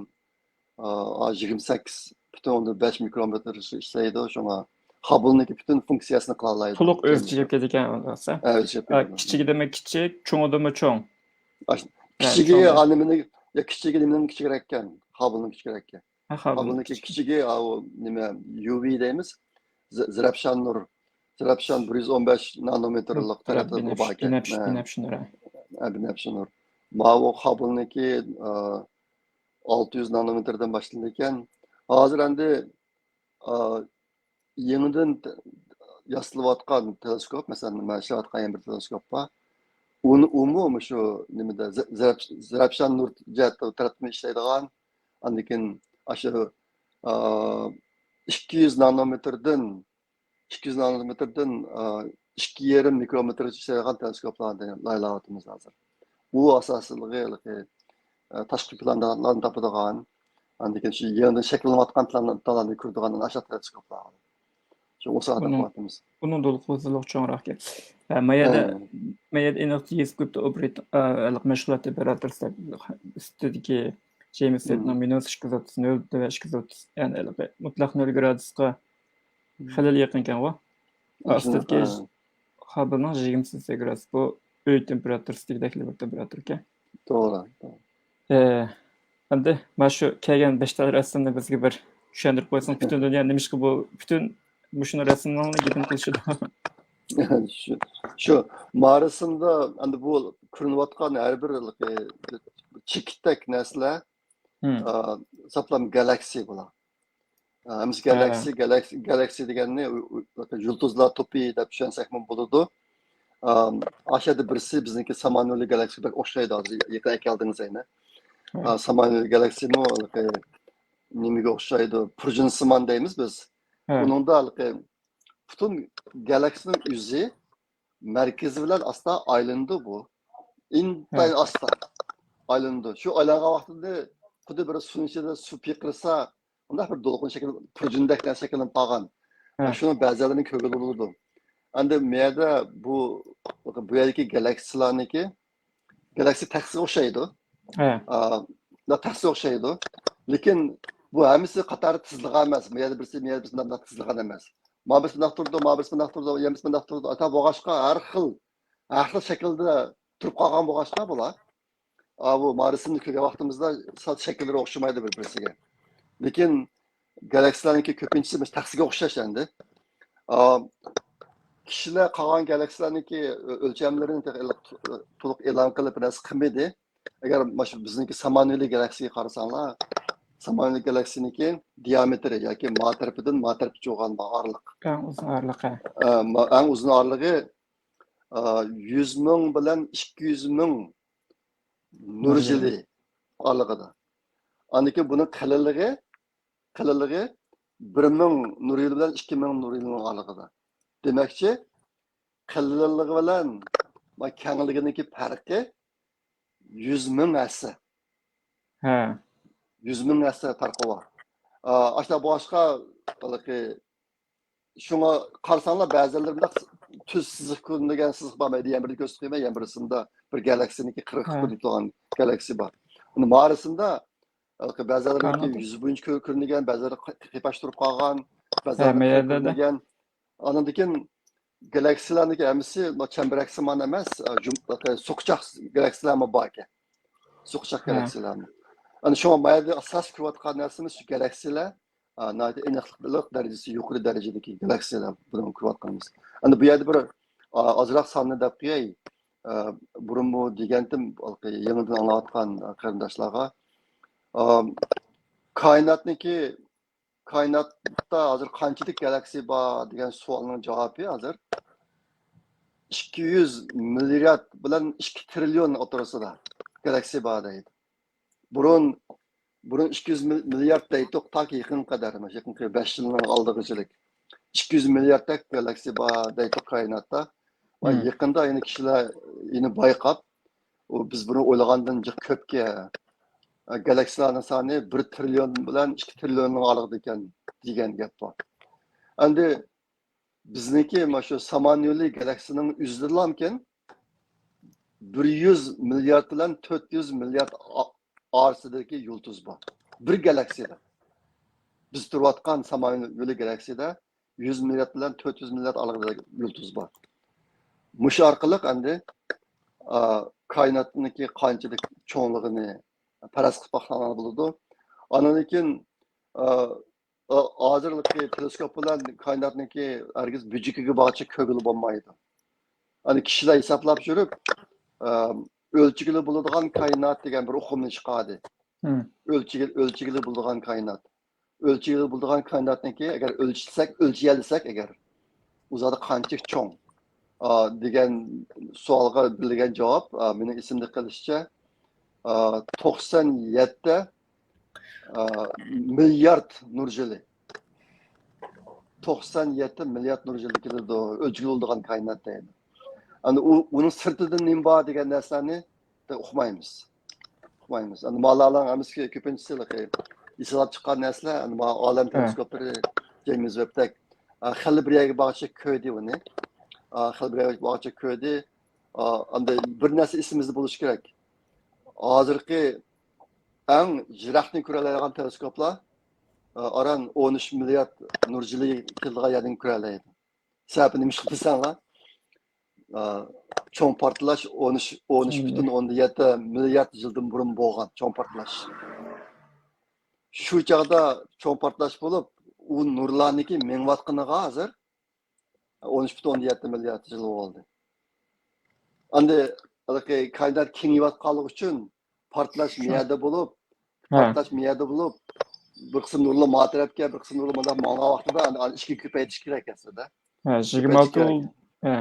ئا، يىگىرمە سەككىز پۈتۈن ئوندىن بەش مىكرومېتىر ئىشلەيدۇ. شۇڭا خاببلنىڭكى پۈتۈن فۇنكسىيەسىنى قىلالايدۇ. تولۇق ئۆزى چېكىپ كېتىدىكەن. كىچىكىدىمۇ كىچىك، چوڭىدىمۇ چوڭ. كىچىكى نېمىنى، يا كىچىكى نېمىنىڭ كىچىكرەككەن، خاببلنىڭ كىچىكرەككەن. خاببلنىڭكى كىچىكى، ئاۋۇ نېمە، يۇ ۋى دەيمىز، زىرەپشان نۇر. زىرەپشان بىر يۈز ئون بەش نانومېتىرلىق تەرەتىلغۇ باركەن. بىنەپشە نۇر. ماۋۇ خاببلنىڭكى، ئا، ئالتە يۈز نانومېتىردىن باشلىنىدىكەن. ھازىر ئەمدى، ئا، يېڭىدىن ياسىلىۋاتقان تېلېسكوپ، مەسىلەن، مەن ئىشلەۋاتقان يەنە بىر تېلېسكوپ بار. ئۇنى، ئۇمۇ مۇشۇ نېمىدە، زىرەپشان نۇر جەھەتتە تەرەتمە ئىشلەيدىغان، ئاندىن كېيىن ئاشۇ، ئا، ئىككى يۈز نانومېتىردىن، ئىككى يۈز نانومېتىردىن، ئا، ئىككى يېرىم مىكرومېتىرغىچە ئىشلەيدىغان تېلېسكوپلارنى لايىھەلەۋاتىمىز ھازىر. ئۇ ئاساسلىقى، ئا، تاشقى پىلاندىن تاپىدىغان، ئاندىن كېيىن شۇ يېڭىدىن شەكىللىنىۋاتقان پلانېتالارنى كۆرىدىغان ئاشۇ تېلېسكوپلار. شۇ ئۇ ساھەدە قىلىۋاتىمىز. ئۇنىڭ دولقۇن ئۇزۇنلۇقى چوڭراق ئىكەن. ھە، ما يەردە، ھە. ما يەردە ئېنىق دېيىسكوپتا ئوپېرات-، ئە، ھېلىقى مەشغۇلات ئوپېراتورى ئۈستىدىكى جېيمس ۋېبنىڭ مىنۇس ئىككى يۈز ئوتتۇز نۆل ۋە ئىككى يۈز ئوتتۇز، يەنى ھېلىقى مۇتلەق نۆل گرادۇسقا خېلى يېقىنكەنغۇ. ئاستىدىكى ھاببلنىڭ يىگىرمە سەككىز گرادۇس، بۇ ئۆي تېمپېراتۇرىسى دېگۈدەك بىر تېمپېراتۇرىكەن. توغرا. ئە، ئەمدى مانا شۇ كەلگەن بەش تال رەسىمنى بىزگە بىر چۈشەندۈرۈپ قويسىڭىز، پۈتۈن دۇنيا نېمىشقا بۇ پۈتۈن مۇشۇنى رەسىمنىڭلا گېپىنى قىلىشىدۇ؟ شۇ، شۇ مارىسىمدا ئەمدى بۇ كۆرۈنۈۋاتقان ھەر بىر چېكىتتەك نەرسىلەر، ئا، ساپلام گالاكسىيە بۇلار. ئا، ھەممىسى گالاكسىيە، گالاكسىيە، گالاكسىيە دېگەننى ئۇ، ئۇ، يۇلتۇزلار توپى دەپ چۈشەنسەكمۇ بولىدۇ. ئا، ئاشۇ يەردە بىرسى بىزنىڭكى سامان يولى گالاكسىيىگە بەك ئوخشايدۇ، ھازىر يېقىن ئەكەلدىڭىز يەنە. ئا، سامان يولى گالاكسىيىمۇ نېمىگە ئوخشايدۇ؟ پۇرجىنسىمان دەيمىز بىز. ئۇنىڭدا ھېلىقى پۈتۈن گالاكسىينىڭ ئۆزى مەركىزى بىلەن ئاستا ئايلىنىدۇ بۇ. ئىنتايىن ئاستا ئايلىنىدۇ. شۇ ئايلانغان ۋاقتىدا خۇددى بىر سۇنىڭ ئىچىدە سۇ پىقىرسا، ئۇنداق بىر دولقۇن شەكلى، پۇرجىندەك نەرسە شەكىللىنىپ قالغان. شۇنىڭ بەزىلىرىنى كۆرگىلى بولىدۇ. ئەمدى مۇ يەردە بۇ، بۇ يەردىكى گالاكسىيلارنىڭكى گالاكسىيە تەخسىگە ئوخشايدۇ. ئا، تەخسىگە ئوخشايدۇ. لېكىن بۇ ھەممىسى قاتارى تىزىلغان ئەمەس. مۇ يەردە بىرسى، مۇ يەردە بىرسى مۇنداق تىزىلغان ئەمەس. مانا بىرسى مۇنداق تۇرىدۇ، مانا بىرسى مۇنداق تۇرىدۇ، يەنە بىرسى مۇنداق تۇرىدۇ. ئاتا بولغاچقا ھەر خىل، ھەر خىل شەكىلدە تۇرۇپ قالغان بولغاچقا بۇلار. ئا، بۇ مارىسىمنى كۆرگەن ۋاقتىمىزدا سەل شەكىللىرى ئوخشىمايدۇ بىر-، بىرسىگە. لېكىن گالاكسىيلارنىڭكى كۆپىنچىسى بىر تەخسىگە ئوخشاش ئەمدى. ئا، كىشىلەر قالغان گالاكسىيلارنىڭكى ئۆ-، ئۆلچەملىرىنى تېخى ئېلان-، تولۇق ئېلان قىلىپ نەرسە قىلمىدى. ئەگەر مانا شۇ بىزنىڭكى سامان يولى گالاكسىيىگە قارىساڭلار، سامان يولى گالاكسىينىڭكى دىئامېتىرى ياكى ما تەرىپىدىن ما تەرىپىچە بولغان ئارىلىق. ئەڭ ئۇزۇن ئارىلىقى. ئا، ما-، ئەڭ ئۇزۇن ئارىلىقى، ئا، يۈز مىڭ بىلەن ئىككى يۈز مىڭ نۇر يىلى ئارىلىقىدا. ئاندىن كېيىن بۇنىڭ قېلىنلىقى، قېلىنلىقى بىر مىڭ نۇر يىلى بىلەن ئىككى مىڭ نۇر يىلىنىڭ ئارىلىقىدا. دېمەكچى، قېلىنلىقى بىلەن ما-، كەڭلىكىنىڭكى پەرقى يۈز مىڭ ھەسسە. ھە. يۈز مىڭ ھەسسە پەرقى بار. ئا، ئاشۇنداق بولغاچقا، ھېلىقى شۇڭا قارىساڭلار، بەزىلىرى مۇنداق تۈز سىزىق كۆرۈنىدىغان سىزىق بار، مەن يەنە بىرنى كۆرسىتىپ قويىمەن، يەنە بىرسىمدا بىر گالاكسىينىڭكى قىرغىقى كۆرۈنۈپ تۇرغان گالاكسىيە بار. ئۇنى مارىسىمدا، ھېلىقى بەزىلىرىنىڭكى يۈزى بويىچە كۆ-، كۆرۈنىدىغان، بەزىلىرى قى-، قىيپاش تۇرۇپ قالغان، بەزىلىرى كۆرۈنىدىغان. ئاندىن كېيىن گالاكسىيلارنىڭكى ھەممىسى چەمبىرەكسىمان ئەمەس، جۇم-، سوقىچاق گالاكسىيلارمۇ بار ئىكەن. سوقىچاق گالاكسىيلارمۇ. ئەنە شۇڭا ما يەردە ئاساس كۆرۈۋاتقان نەرسىمىز شۇ گالاكسىيلار، ئا، ناھايىتى ئېنىقلىق دەرىجىسى يۇقىرى دەرىجىدىكى گالاكسىيلار بۇنى كۆرۈۋاتقىنىمىز. ئەنە بۇ يەردە بىر، ئا، ئازراق ساننى دەپ قوياي. ئا، بۇرۇنمۇ دېگەنتىم، يېڭىدىن ئاڭلاۋاتقان قېرىنداشلارغا. ئا، كائىناتنىڭكى، كائىناتتا ھازىر قانچىلىك گالاكسىيە بار دېگەن سوئالنىڭ جاۋابى ھازىر ئىككى يۈز مىليارد بىلەن ئىككى تىرىليون ئوتتۇرىسىدا گالاكسىيە بار دەيدۇ. بۇرۇن، بۇرۇن ئىككى يۈز مىل-، مىليارد دەيتتۇق، تاكى يېقىنقى قەدەر، مۇشۇ يېقىنقى بەش يىلنىڭ ئالدىغىچىلىك. ئىككى يۈز مىلياردتەك گالاكسىيە بار دەيتتۇق كائىناتتا. ۋە يېقىندا يەنە كىشىلەر يەنە بايقاپ، ئۇ بىز بۇرۇن ئويلىغاندىن جىق كۆپكەن، گالاكسىيەلەرنىڭ سانى بىر تىرىليون بىلەن ئىككى تىرىليوننىڭ ئارىلىقىدا ئىكەن دېگەن گەپ بار. ئەمدى بىزنىڭكى مانا شۇ سامان يولى گالاكسىيىنىڭ ئۆزىدىلامكەن بىر يۈز مىليارد بىلەن تۆت يۈز مىليارد ئا-، ئارىسىدىكى يۇلتۇز بار. بىر گالاكسىيەدە. بىز تۇرۇۋاتقان سامان يولى گالاكسىيەدە يۈز مىليارد بىلەن تۆت يۈز مىليارد ئارىلىقىدا يۇلتۇز بار. مۇشۇ ئارقىلىق ئەمدى، ئا، كائىناتنىڭكى قانچىلىك چوڭلۇقىنى پەرەز قىلىپ باقساڭلار بولىدۇ. ئاندىن كېيىن، ئا، ئا، ھازىرقى تېلېسكوپ بىلەن كائىناتنىڭكى ھەرگىز بۇ چېكىگە بارغىچە كۆرگىلى بولمايدۇ. ئەنە كىشىلەر ھېسابلاپ يۈرۈپ، ئا، ئۆلچىگىلى بولىدىغان كائىنات دېگەن بىر ئۇقۇمنى چىقاردى. ئۆلچىگە-، ئۆلچىگىلى بولىدىغان كائىنات. ئۆلچىگىلى بولىدىغان كائىناتنىڭكى، ئەگەر ئۆلچىسەك، ئۆلچىيەلىسەك ئەگەر، ئۇ زادى قانچىلىك چوڭ، ئا، دېگەن سوئالغا بېرىلگەن جاۋاب، ئا، مېنىڭ ئېسىمدە قېلىشىچە، ئا، توقسان يەتتە، ئا، مىليارد نۇر يىلى. توقسان يەتتە مىليارد نۇر يىلى كېلىدۇ، ئۆلچىگىلى بولىدىغان كائىنات دەيدۇ. ئەمدى ئۇ، ئۇنىڭ سىرتىدىن نېمە بار دېگەن نەرسىنى ئۇقمايمىز. ئۇقمايمىز. ئەمدى مالالارنىڭ ھەممىسى كۆپىنچىسى ھېلىقى ئېسىلاب چىققان نەرسىلەر، ئەنە، مانا ئالەم تېلېسكوپلىرى، جېيمس ۋېبتەك، ئە، خېلى بىر يەرگە بارغۇچە كۆردى ئۇنى. ئە، خېلى بىر يەرگە بارغۇچە كۆردى. ئە، ئەمدى بىر نەرسە ئېسىمىزدە بولۇشى كېرەك. ھازىرقى ئەڭ يىراقنى كۆرەلەيدىغان تېلېسكوپلار، ئە، ئاران ئون ئۈچ مىليارد نۇر يىلى كېلىدىغان يەردىن كۆرەلەيدۇ. سەۋەبى نېمە ئىش دېسەڭلار، ئە، چوڭ پارتلاش ئون ئۈچ، ئون ئۈچ پۈتۈن ئوندىن يەتتە مىليارد يىلدىن بۇرۇن بولغان چوڭ پارتلاش. شۇ چاغدا چوڭ پارتلاش بولۇپ، ئۇ نۇرلارنىڭكى مېڭىۋاتقىنىغا ھازىر ئون ئۈچ پۈتۈن ئوندىن يەتتە مىليارد يىل بولدى. ئەمدى ھېلىقى كائىنات كېڭىيىۋاتقانلىقى ئۈچۈن پارتلاش مىيەدە بولۇپ، پارتلاش مىيەدە بولۇپ، بىر قىسىم نۇرلار ما تەرەپكە، بىر قىسىم نۇرلار مۇنداق ماڭغان ۋاقتىدا ئەنە ئىككىگە كۆپەيتىش كېرەك ئەسلىدە. ھە، يىگىرمە ئالتە، ھە.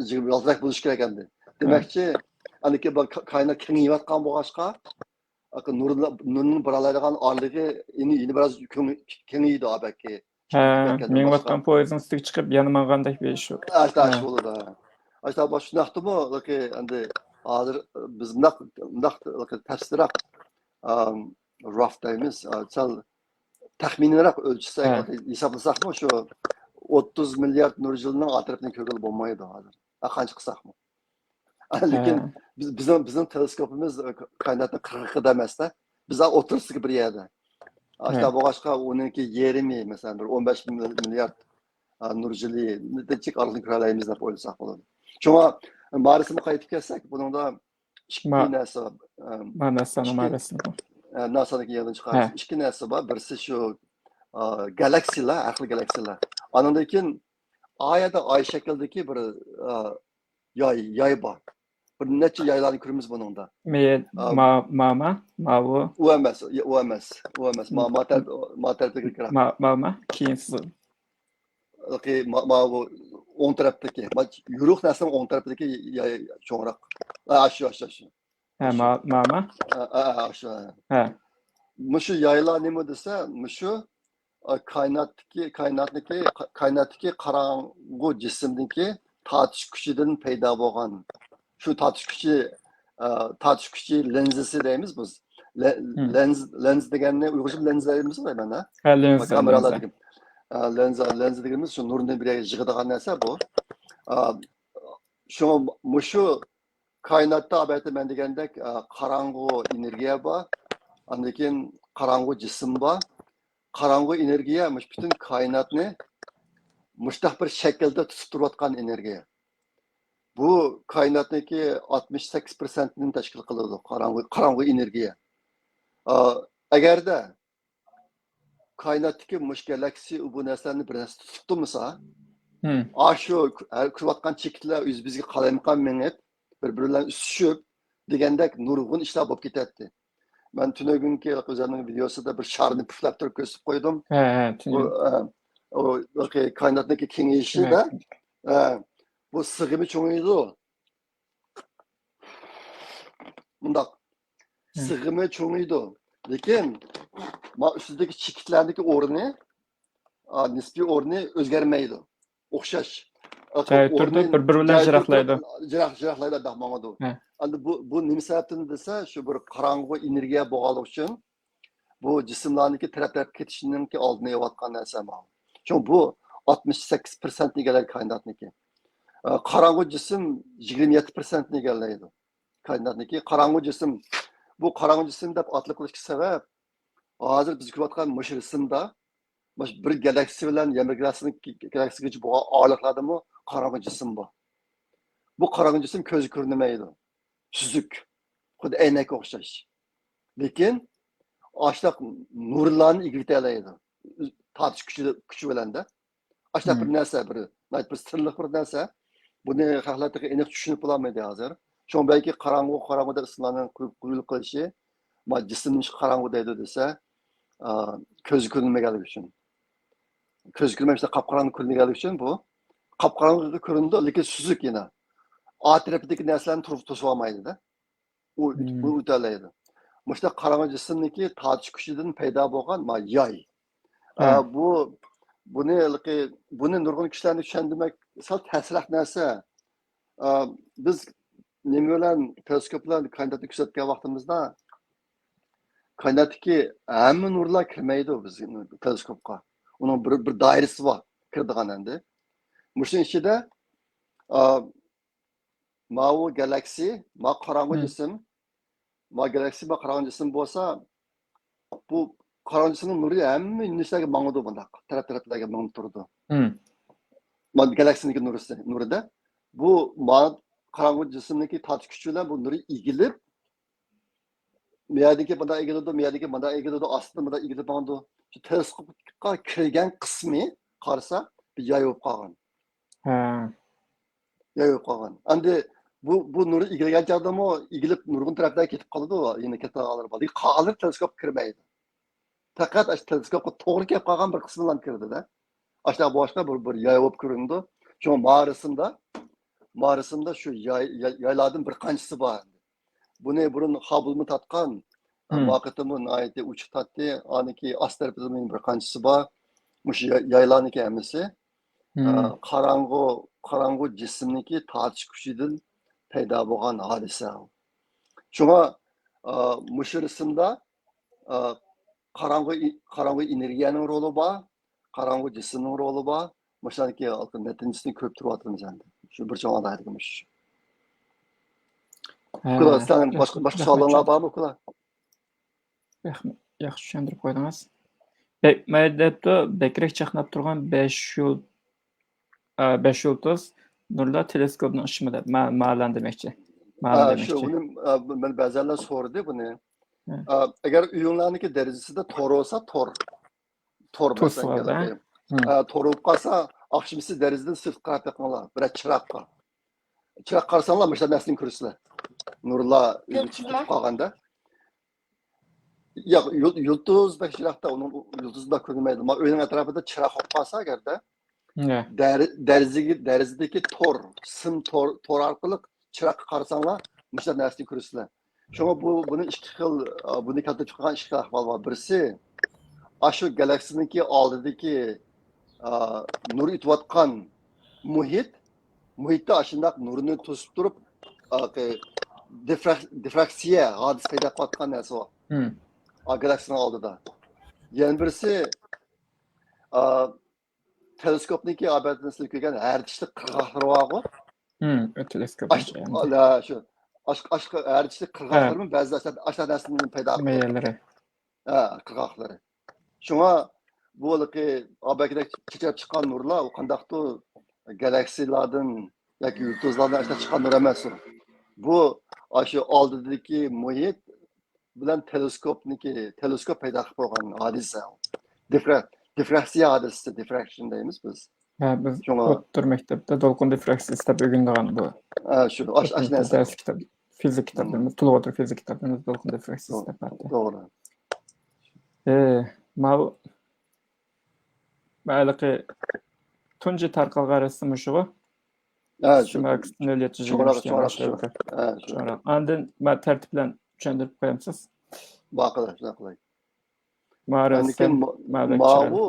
يىگىرمە ئالتىراق بولۇشى كېرەك ئەمدى. دېمەكچى، ئەنىكى بۇ كائىنات كېڭىيىۋاتقان بولغاچقا، نۇرنى، نۇرنى بۇرالايدىغان ئارىلىقى يەنە، يەنە بىراز كېڭىيىدۇ بەلكى. ھە، مېڭىۋاتقان پويىزنىڭ ئۈستىگە چىقىپ يەنە ماڭغاندەك بىر ئىش شۇ. ئاشۇنداق بولىدۇ. ئاشۇنداق شۇنداقتىمۇ، ئەمدى ھازىر بىز مۇنداق، مۇنداق تەپسىلىيراق، ئام، راف دەيمىز، سەل تەخمىنىيراق ئۆلچىسەك، ھېسابلىساقمۇ شۇ ئوتتۇز مىليارد نۇر يىلىنىڭ ئەتراپىنى كۆرگىلى بولمايدۇ ھازىر. ھەرقانچە قىلساقمۇ. لېكىن بىز، بىزنىڭ، بىزنىڭ تېلېسكوپىمىز كائىناتنىڭ قىرغىقىدا ئەمەس-دە. بىز ئوتتۇرىسىدىكى بىر يەردە. ئاشۇنداق بولغاچقا ئۇنىڭكى يېرىمى، مەسىلەن، بىر ئون بەش مىليارد نۇر يىلى نېچىلىك ئارىلىقنى كۆرەلەيمىز دەپ ئويلىساق بولىدۇ. شۇڭا مارسقا قايتىپ كەلسەك، بۇنىڭدا ئىككى نەرسە بار. ناسانىڭ مارسى. ناسانىڭكى يېڭىدىن چىقارىش. ئىككى نەرسە بار. بىرسى شۇ، ئا، گالاكسىيلار، ھەر خىل گالاكسىيلار. ئاندىن كېيىن ئايدا ئاي شەكلىدىكى بىر، ئا، ياي، ياي بار. بىر نەچچە يايلارنى كۆرىمىز بۇنىڭدا. ماما، ماۋۇ. ئۇ ئەمەس، ئۇ ئەمەس، ئۇ ئەمەس. ما، ما تەرەپ، ما تەرەپتىكى. ماما، كېيىن سىز. ماۋۇ ئوڭ تەرەپتىكى، يورۇق نەرسىنىڭ ئوڭ تەرىپىدىكى ياي چوڭراق. ئاشۇ، ئاشۇ، ئاشۇ. ھە، ماما. ئاشۇ. ھە. مۇشۇ يايلار نېمە دېسە، مۇشۇ، ئا، كائىناتتىكى، كائىناتنىكى، كائىناتتىكى قاراڭغۇ جىسىمدىكى تارتىش كۈچىدىن پەيدا بولغان. شۇ تارتىش كۈچى، ئا، تارتىش كۈچى لىنزىسى دەيمىز بىز. لىنز، لىنز دېگەننى ئۇيغۇرچە لىنزا دەيمىز غۇ مانا. ھە، لىنزا، كامېرالار دېگەن. ئا، لىنزا، لىنزا دېگىنىمىز شۇ نۇرنى بىر يەرگە يىغىدىغان نەرسە بۇ. ئا، شۇڭا مۇشۇ كائىناتتا، ئەلۋەتتە، مەن دېگەندەك، ئا، قاراڭغۇ ئېنېرگىيە بار، ئاندىن كېيىن قاراڭغۇ جىسىم بار. قاراڭغۇ ئېنېرگىيە مۇشۇ پۈتۈن كائىناتنى مۇشۇنداق بىر شەكىلدە تۇتۇپ تۇرۇۋاتقان ئېنېرگىيە. بۇ كائىناتنىڭكى ئاتمىش سەككىز پىرسەنتىنى تەشكىل قىلىدۇ، قاراڭغۇ، قاراڭغۇ ئېنېرگىيە. ئا، ئەگەردە كائىناتتىكى مۇشۇ گالاكسىيە بۇ نەرسىلەرنى بىر نەرسە تۇتۇپ تۇرمىسا، ئاشۇ كۆ-، كۆرۈۋاتقان چېكىتلەر ئۆزى بىزگە قالايمىقان مېڭىپ، بىر-بىرى بىلەن ئۈسۈشۈپ دېگەندەك نۇرغۇن ئىشلار بولۇپ كېتەتتى. مەن تۈنۈگۈنكى ئۆزۈمنىڭ ۋىدېيوسىدا بىر شارنى پۈفلەپ تۇرۇپ كۆرسىتىپ قويدۇم. ھە، ھە، بۇ، تۈنۈگۈن. ئە، ئۇ، كائىناتنىڭكى كېڭىيىشىدە، ئە، بۇ سىغىمى چوڭىيىدۇ. مۇنداق. سىغىمى چوڭىيىدۇ. لېكىن، ما ئۈستىدىكى چېكىتلەردىكى ئورنى، ئا، نىسپىي ئورنى ئۆزگەرمەيدۇ. ئوخشاش. جايىدا تۇرىدۇ، بىر-بىرى بىلەن جايىدا يىراقلايدۇ. تۇرىدۇ، يىراق، يىراقلايدۇ، ئاداق ماڭىدۇ. ھە. ئەمدى بۇ، بۇ نېمە سەۋەبتىن دېسە، شۇ بىر قاراڭغۇ ئېنېرگىيە بولغانلىقى ئۈچۈن بۇ جىسىملارنىڭكى تەرەپ-تەرەپكە كېتىشىنىڭكى ئالدىنى ئېلىۋاتقان نەرسە ماۋۇ. شۇڭا بۇ ئاتمىش سەككىز پىرسەنتنى ئىگىلەيدۇ كائىناتنىڭكى. ئە، قاراڭغۇ جىسىم يىگىرمە يەتتە پىرسەنتنى ئىگىلەيدۇ. كائىناتنىڭكى قاراڭغۇ جىسىم. بۇ قاراڭغۇ جىسىم دەپ ئاتلىق قىلىشقا سەۋەب، ھازىر بىز كۆرۈۋاتقان مۇشۇ رەسىمدە، مۇشۇ بىر گالاكسىيە بىلەن يەنە بىر گالاكسىيە، گالاكسىيەگىچە بولغان ئارىلىقلاردىمۇ قاراڭغۇ جىسىم بار. بۇ قاراڭغۇ جىسىم كۆزگە كۆرۈنمەيدۇ. سۈزۈك. خۇددى ئەينەككە ئوخشاش. لېكىن ئاشۇنداق نۇرلارنى ئىگىلىتەلەيدۇ. تارتىش كۈچى، كۈچى بىلەن-دە. ئاشۇنداق بىر نەرسە، بىر ناھايىتى بىر سىرلىق بىر نەرسە. بۇنى خەقلەر تېخى ئېنىق چۈشىنىپ بولالمىدى ھازىر. شۇڭا بەلكى قاراڭغۇ، قاراڭغۇ دەپ ئىسىملارنىڭ قوي-، قويۇلۇپ قېلىشى، ما جىسىم نېمىشقا قاراڭغۇ دەيدۇ دېسە، ئا، كۆزگە كۆرۈنمىگەنلىكى ئۈچۈن. كۆزگە كۆرۈنمەي، قاپقاراڭغۇ كۆرۈنگەنلىكى ئۈچۈن بۇ. قاپقاراڭغۇ كۆرۈنىدۇ، لېكىن سۈزۈك يەنە. ئارقا تەرىپىدىكى نەرسىلەرنى تۇرۇپ توسۇۋالمايدۇ-دە. ئۇ، ئۇ ئۆتەلەيدۇ. مۇشۇنداق قاراڭغۇ جىسىمنىڭكى تارتىش كۈچىدىن پەيدا بولغان ما ياي. ئا، بۇ، بۇنى ھېلىقى، بۇنى نۇرغۇن كىشىلەرنى چۈشەندۈرمەك سەل تەسرەك نەرسە. ئا، بىز نېمە بىلەن، تېلېسكوپ بىلەن كائىناتنى كۆزەتكەن ۋاقتىمىزدا، كائىناتتىكى ھەممە نۇرلار كىرمەيدۇ بىز تېلېسكوپقا. ئۇنىڭ بىر، بىر دائىرىسى بار، كىرىدىغان ئەمدى. مۇشۇنىڭ ئىچىدە، ئا، ماۋۇ گالاكسىي، ما قاراڭغۇ جىسىم، ما گالاكسىي، ما قاراڭغۇ جىسىم بولسا، بۇ قاراڭغۇ جىسىمنىڭ نۇرى ھەممە يۆنىلىشلەرگە ماڭىدۇ بۇنداق، تەرەپ-تەرەپلەرگە مېڭىپ تۇرىدۇ. ما گالاكسىينىڭكى نۇرىسى، نۇرىدا. بۇ ما قاراڭغۇ جىسىمنىڭكى تارتىش كۈچى بىلەن بۇ نۇرى ئېگىلىپ، مۇ يەردىكى مۇنداق ئېگىلىدۇ، مۇ يەردىكى مۇنداق ئېگىلىدۇ، ئاستىدا مۇنداق ئېگىلىپ ماڭىدۇ. شۇ تېلېسكوپقا كىرگەن قىسمى قارىسا، بىر ياي بولۇپ قالغان. ھە. ياي بولۇپ قالغان. ئەمدى بۇ، بۇ نۇر ئېگىلگەن چاغدىمۇ ئېگىلىپ نۇرغۇن تەرەپلەرگە كېتىپ قالىدۇ، يەنە كېتىدىغانلار بار. لېكىن قالغانلىرى تېلېسكوپقا كىرمەيدۇ. پەقەت ئاشۇ تېلېسكوپقا توغرا كېلىپ قالغان بىر قىسمىلا كىرىدۇ-دە. ئاشۇنداق بولغاچقا بىر، بىر ياي بولۇپ كۆرۈنىدۇ. شۇڭا ما رەسىمدە، ما رەسىمدە شۇ ياي، ياي، يايلاردىن بىر قانچىسى بار. بۇنى بۇرۇن خاببلمۇ تارتقان، ما قېتىممۇ ناھايىتى ئوچۇق تارتتى. ئانىڭكى ئاست تەرىپىدىمۇ بىر قانچىسى بار. مۇشۇ يا-، يايلارنىڭكى ھەممىسى، ئا، قاراڭغۇ، قاراڭغۇ جىسىمنىڭكى تارتىش كۈچىدىن پەيدا بولغان ھادىسە. شۇڭا، ئا، مۇشۇ رەسىمدە، ئا، قاراڭغۇ ئى-، قاراڭغۇ ئېنېرگىيەنىڭ رولى بار، قاراڭغۇ جىسىمنىڭ رولى بار. مۇشۇلارنىڭكى نەتىجىسىنى كۆرۈپ تۇرۇۋاتىمىز ئەمدى. شۇ بىر چوڭ ئالاھىدىلىكىمىز شۇ. ھە، ئۇكىلار، سىلەرنىڭ باشقا، باشقا سوئاللىرىڭلار بارمۇ، ئۇكىلار؟ ياخشى، ياخشى چۈشەندۈرۈپ قويدىڭىز. بەك، مانا دەپتۇ، بەكرەك چاقناپ تۇرغان بەش يۇل-، ئا، بەش يۇلتۇز نۇرلار تېلېسكوپنىڭ ئىشىمۇ دەپ، ما-، مالان دېمەكچى. مالان ھە، شۇ، دېمەكچى. بۇنى، ئا، بۇ، مەن بەزەنلەر سورىدى بۇنى. ھە. ئا، ئەگەر ئۆيۈڭلارنىڭكى دېرىزىسىدە تور بولسا، تور. تور تۇس مەسىلەن بار-دە. ھە، تور بولۇپ قالسا، ئاخشىمىسى دېرىزىدىن سىرتقا قاراپ بېقىڭلار، بىرەر چىراغقا. چىراغ قارىساڭلار، مۇشۇنداق نەرسىنى كۆرىسىلەر. نۇرلار ئۆزى چىقىپ قالغاندا. ياق، يۇل-، يۇلتۇز بەك يىراقتا، ئۇنىڭ يۇلتۇزى بەك كۆرۈنمەيدۇ. ما ئۆينىڭ ئەتراپىدا چىراغ قويۇپ قالسا ئەگەردە، دەر-، دېرىزىگە، دېرىزىدىكى تور، سىم تور، تور ئارقىلىق چىراغقا قارىساڭلار، مۇشۇنداق نەرسىنى كۆرىسىلەر. شۇڭا بۇ، بۇنى ئىككى خىل، ئە، بۇنى كەلتۈرۈپ چىقارغان ئىككى خىل ئەھۋال بار. بىرسى، ئاشۇ گالاكسىنىڭكى ئالدىدىكى، ئە، نۇر ئۆتۈۋاتقان مۇھىت، مۇھىتتا ئاشۇنداق نۇرنى توسۇپ تۇرۇپ، ئە، دىفراك-، دىفراكسىيە ھادىسە پەيدا قىلىۋاتقان نەرسە بار. ئا، گالاكسىنىڭ ئالدىدا. يەنە بىرسى، ئە، تېلېسكوپنىڭكى ئاپەتىنى سىلەر كۆرگەن ھەر چىشلىق قىرغاقلىرى بارغۇ؟ ھىم، ئۇ تېلېسكوپ ئاش-، ئىچى ئەمدى. ئا، شۇ. ئاش-، ئاش-، ھەر چىشلىق ھە. قىرغاقلىرىمۇ بەزى ئاشۇ، ئاشۇ نەرسىنى پەيدا قىلىدۇ. مەيەللىرى. ھە، قىرغاقلىرى. شۇڭا بۇ ھېلىقى ئابەكىدەك چېچىلىپ چىققان نۇرلار، ئۇ قانداقتۇر گالاكسىيلاردىن ياكى يۇلتۇزلاردىن ئاشۇنداق چىققان نۇر ئەمەس ئۇ. بۇ ئاشۇ ئالدىدىكى مۇھىت بىلەن تېلېسكوپنىڭكى، تېلېسكوپ پەيدا قىلىپ قويغان ھادىسە. دىفرا-، دىفراكسىيە ھادىسىسى، دىفراكشن دەيمىز بىز. ھە، بىز شۇڭا ئوتتۇرا مەكتەپتە دولقۇن دىفراكسىيىسى دەپ ئۆگىنىدىغان بۇ. ھە، شۇ، ئاش-، ئاش نەرسە. دەرس كىتاب، فىزىك كىتابلىرىمىز، تولۇق ئوتتۇرا فىزىك كىتابلىرىمىز دولقۇن دىفراكسىيىسى دەپ ئاتىلىدۇ. توغرا. ئە، ماۋۇ ھېلىقى تۇنجى تارقالغان رەسىم مۇشۇغۇ؟ ھە، شۇ. شۇ ماركس نۆل يەتتە يۈز يىگىرمە ئۈچ دېگەن شۇ. ھە، شۇ. ئاندىن مانا تەرتىپ بىلەن چۈشەندۈرۈپ قويامسىز؟ ماقۇل، شۇنداق قىلاي. ماۋۇ رەسىم، ماۋۇ،